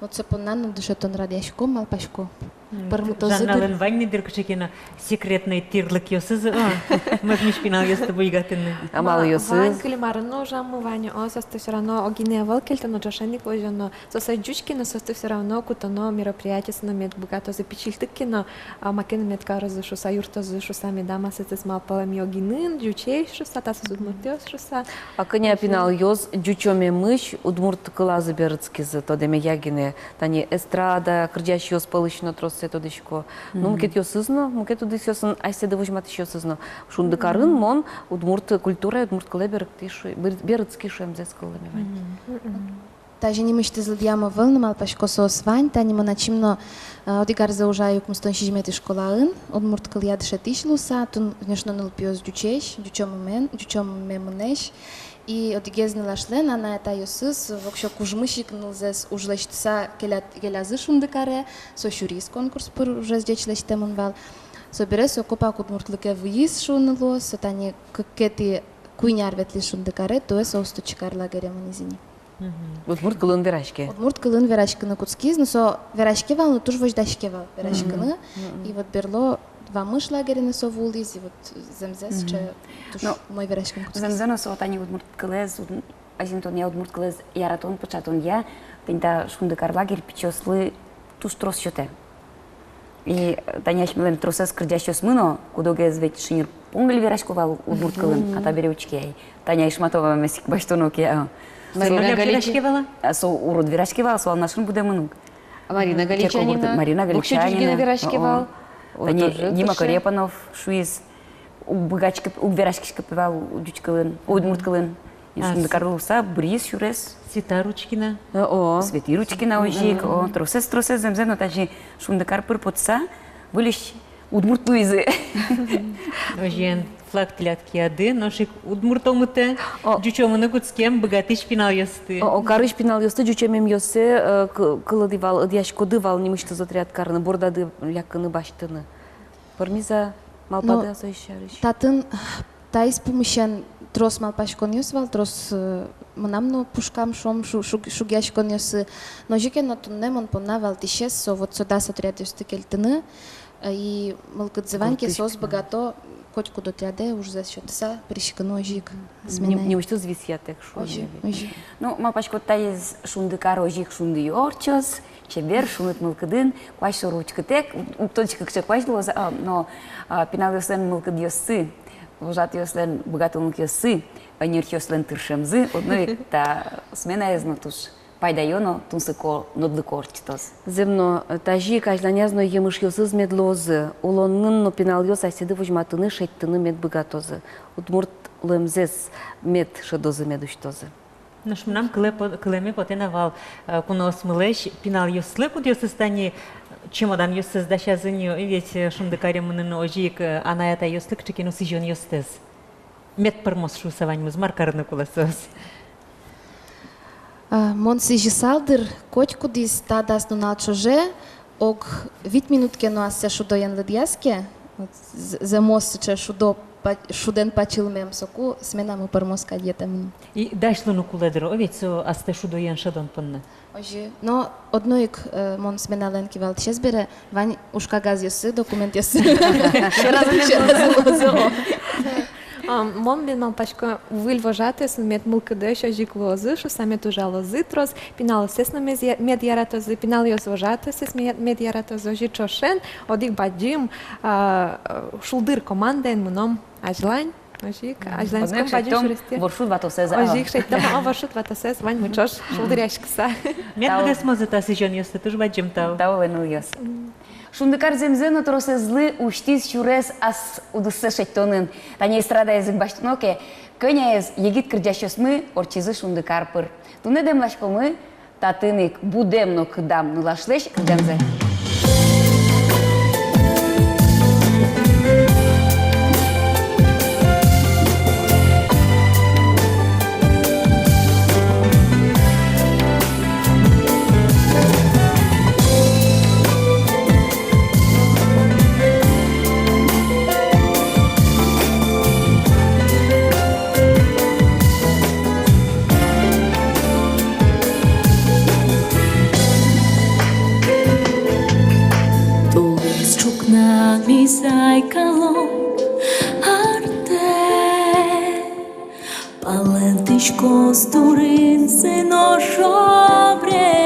Вот со понна но дышетон радъяськом, малпасько. М, пӧрмытозы дыр. Жанналэн вань ни дыр кыӵе ке но секретной тӥрлыкъёсыз, о, мӧзмись пиналъёсты буйгатыны. Амалъёсыз. Вань, кылем арын но ужамы вань, о, соосты всё равно огинэ ӧвӧл кельтоно, ӵошен ик возёно. Соос ӧз ӟуч ке но, соосты всё равно кутоно мероприятиосы но, мед быгатозы пичильтык ке но, а, маке но мед карозы шуыса, юрттозы шуыса, медам асьсэдыз малпалэм огинын ӟучесь шуыса, та соос удмуртъёс шуыса. А кӧня пиналъёс ӟучомемысь удмурт кылазы берытскизы, тодэмея гинэ? Тани эстрада кырӟасьёс пӧлысь но троссэ тодӥсько. Ну, мгм, мукетъёсыз но, мукет удысъёсын асьсэды возьматӥсьёсыз но. Шундыкарын, мгм, мон удмурт культурае, удмурт кылэ берыкты шу-, бер-, берытски шуэмзэс кылэме вань. Мгм. Мгм. Тазьы нимысьтыз лыдъям ӧвӧл но, малпасько, соос вань. Тани мон ачим но, э, одӥг арзэ ужай укмыстон сизьыметӥ школаын, удмурт кылъя дышетӥсь луыса. Татын, конечно, нылпиос ӟучесь, ӟучомемен-, ӟучомемынэсь. И одӥгез нылашлэн анай-атайёсыз воксё кужмысь ик нылзэс уж лэсьтыса келят-, келязы Шундыкаре, со сюриз конкурс пыр, ужез ӟеч лэсьтэмын вал. Собере со копак удмуртлыке выйиз, шуыны луоз, со тани кыкетӥ, куинь ар ветлӥз Шундыкаре, туэ со Усть-Учкар лагере мынӥз ини. Мгм. Удмурт кылын вераське. Удмурт кылын вераськыны кутскиз, но со вераське вал, но туж возьдаське вал вераськыны. Мгм. И вот берло вамыш лагере но со вуылӥз, и вот зэмзэ сыӵе туж умой вераськыны кутскиз. Зэмзэ но со тани удмурт кылэз, уд-, азинтонъя, удмурт кылэз яратон, пыӵатонъя, тӥни та Шундыкар лагерь пичиослы туж трос сётэ. И тани асьмелэн тросэз кырӟасьёсмы но, куд-огез ведь шынер-понгель верасько вал удмурт кылын, мгм, а табере учке ай. Таня Ишматовамес ик басьтоно ке, а. Марина Галичи-, вераське вал-а? А со урод вераське вал, со Алнашын будэмын ук. А Марина Галичанина? Марина Галичанина. Воксё ӟуч гинэ вераське вал. О, о, тани тоже Дима Корепанов шуиз, уг быгатӥськы, уг вераськиськы пе вал ӟуч кылын, удмурт кылын. И Шундыкар луыса быриз сюрес. Светлана Ручкина. О, о. Светлана Ручкина озьы ик, о, тросэз, тросэз зэмзэ но тазьы Шундыкар пыр потыса, выльысь удмурт луизы. Озьыен, флаг тӥляд кияды, нош ик удмурт омытэ, о, ӟучомыны кутскем быгатӥсь пиналъёсты. О, о, карысь пиналъёсты, ӟучомемъёссэ, э, к-, кылӥды вал, ӧдъяськоды вал нимысьтыз отряд карыны, бордады лякыны, басьтыны. Пӧрмиз-а, малпады-а со сярысь? Татын таиз пумысен трос малпаськонъёс вал, трос, э, мынам но пушкам, шуом, шу-, шуг-, шугъяськонъёсы. Но озьы ке но туннэ мон понна валтӥсез со вот со дас отрядъёсты кельтыны, э, и мылкыдзы вань ке, соос быгато котькуд отрядэ ужзэс сётыса пыриськыны озьы ик. Мгм. Сменае. Не, не усьтыз висъятэк, шуом. Озьы, озьы. Ну, малпасько, таиз «Шундыкар» озьы ик шундыё ортчоз, чебер, шуныт мылкыдын, куазь шоры учкытэк, уг тодӥськы, кыӵе куазь луоз, а, но, а, пиналъёслэн мылкыдъёссы, вожатыослэн быгатонлыкъёссы, ӧнерчиослэн тыршемзы одно ик та сменаез но туж пайдаё но тунсыко, нодлыко ортчытоз. Зэм но, э, тазьы ик азьланяз но емышъёсыз мед луозы, улонын но пиналъёс асьсэды возьматыны, шедьтыны мед быгатозы, удмурт луэмзэс мед шӧдозы, мед усьтозы. Нош мынам кылэ по-, кылэме потэ на вал, э, куноосмылэсь пиналъёслы, кудъёсыз тани чемоданъёссэс дасязы ни, э, ведь, э, «Шундыкаре» мыныны, озьы ик, э, анай-атайёслы кыӵе ке но сӥзёнъёстэс. Мед пӧрмоз шуыса ваньмыз, мар карыны кулэ соос. А, мон сӥзьысал, дыр, котькудӥз та дас нунал ӵоже ог вить минут ке но ассэ шудоен лыдъяз ке, вот, з-, зэмос сыӵе шудо па-, шудэн пачылмем, соку сменамы пӧрмоз кадь йӧтэмын. И дась луыны кулэ, дыр, о, ведь со астэ шудоен шӧдон понна. Озьы. Но одно ик, э, мон сменалэн кивалтӥсез бере, вань ужкагазъёссы, документъёссы. Сьӧразы луозы. А, мон бен малпасько, выль вожатыос мед мылкыдозь озьы ик луозы шуыса, мед ужалозы трос, пиналъёссэс но мез-, мед яратозы, пиналъёс вожатыоссэс ме-, мед яратозы, озьы ик ӵошен одӥг бадӟым, а, э, шулдыр командаен мыном азьлань, озьы ик, мгм, азьлань. Одно ик шедьтом бадӟым сюрестэ. Воршуд ватосэз, озьы ик, а, шедьтом, а, воршуд ватосэз, ваньмы ӵош шулдыръяськыса. Мед быдэсмозы та сӥзёнъёсты, туж бадӟым тау. Тау, нылъёс. Мгм. «Шундыкар» зэмзэ но тросэзлы усьтӥз сюрес ас удыссэ шедьтонын. Тани эстрадаез ик басьтоно ке, кӧняез егит кырӟасьёсмы ортчизы «Шундыкар» пыр. Туннэ дэмласькомы татын ик «Будэм но кыдам» нылашлэсь кырӟанзэ. Тулыс ӵукна ми сайкалом артэ. Палэнтӥськоз турын сыӵе шобрет.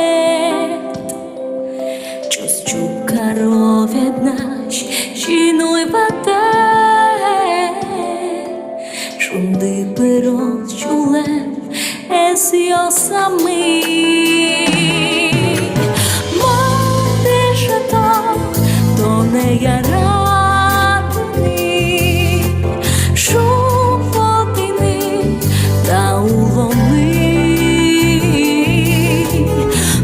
Ӵус чук каро ведь нась синуй ватэ. Шунды пыроз сюлэм эсъёсамы. Мон дышето тонэ яратыны, шумпотыны та улонын.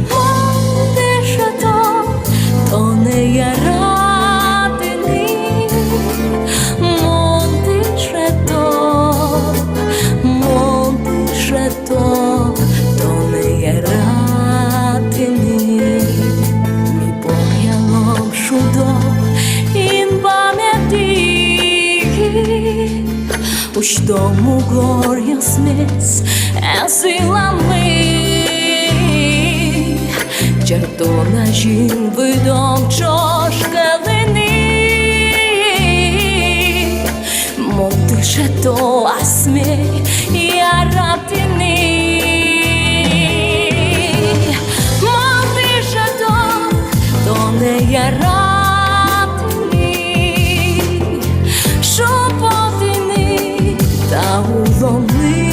Мон дышето тонэ яратыны, мон дышето, мон дышето тонэ яратыны. Ми поръялом шудо инбаме тӥ, усьтом мугоръёсмес ас йыламы. Ӟардон азьын выдом ӵош кӧлыны. Мон дышето асме яратыны. Мон дышето тонэ яратыны, шумпотыны та улонын.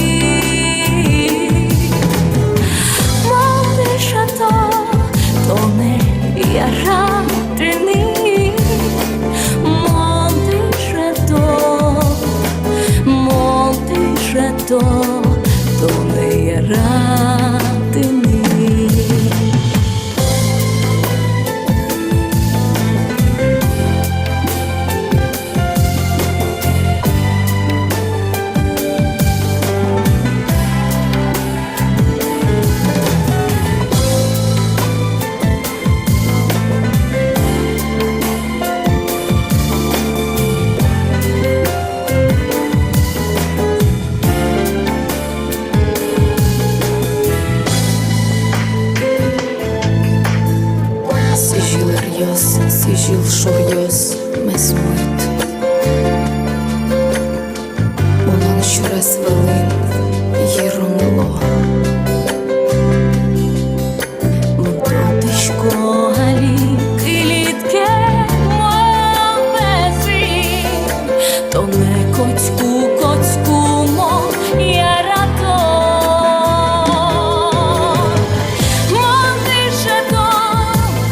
Мон дышето тонэ яратыны, мон дышето, мон дышето тонэ яратыны. Ӧс вылын йырун луо. Мон тодӥсько али, кылид ке мон пӧзын, тонэ котьку, котьку мон ярато. Мон дышето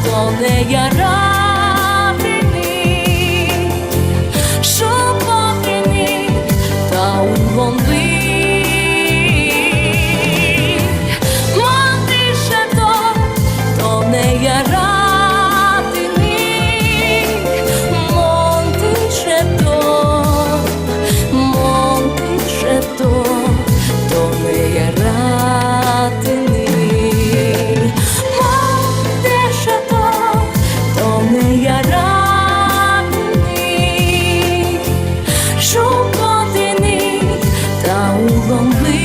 тонэ яратыны, шумпотыны та улонлы. Мон дышето тонэ яратыны, мон дышето, мон дышето тонэ яратыны. Мон дышето тонэ яратыны, шумпотыны та улонлы.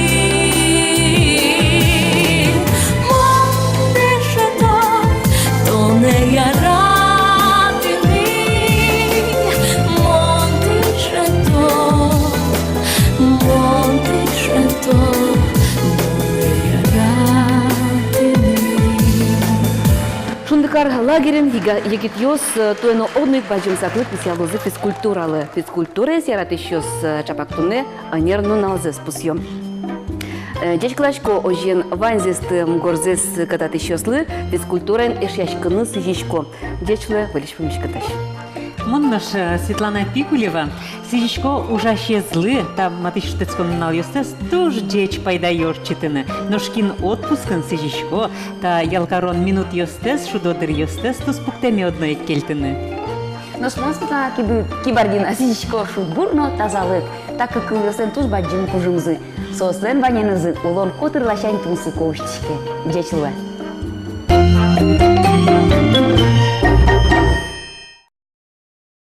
Мон дышето тонэ яратыны, мон дышето, мон дышето тонэ яратыны. Шундыкар лагерьын егитъёс, э, туэ но одно ик бадӟым саклык висъялозы физкультуралы. Физкультураез яратӥсьёс, э, чапак туннэ ӧнер нуналзэс пусъё. Э, ӟечкыласько озьыен ваньзэсты, мугорзэс кататӥсьёслы, физкультураен эшъяськыны сӥзисько. Ӟеч луэ выльысь пумиськытозь. Мон нош, э, Светлана Пикулева, сӥзисько ужасезлы та матысь шутэтскон нуналъёстэс туж ӟеч пайдаё ортчытыны. Нош кин отпускын, сӥзисько та ял карон минутъёстэс, шудо дыръёстэс туспуктэме одно ик кельтыны. Нош мон, Светлана Кибы-, Кибардина, сӥзисько шудбур но тазалык. Та кык кылъёслэн туж бадӟым кужымзы. Соослэн ваньзы улон котыр ласянь тунсыко усьтӥське. Ӟеч луэ.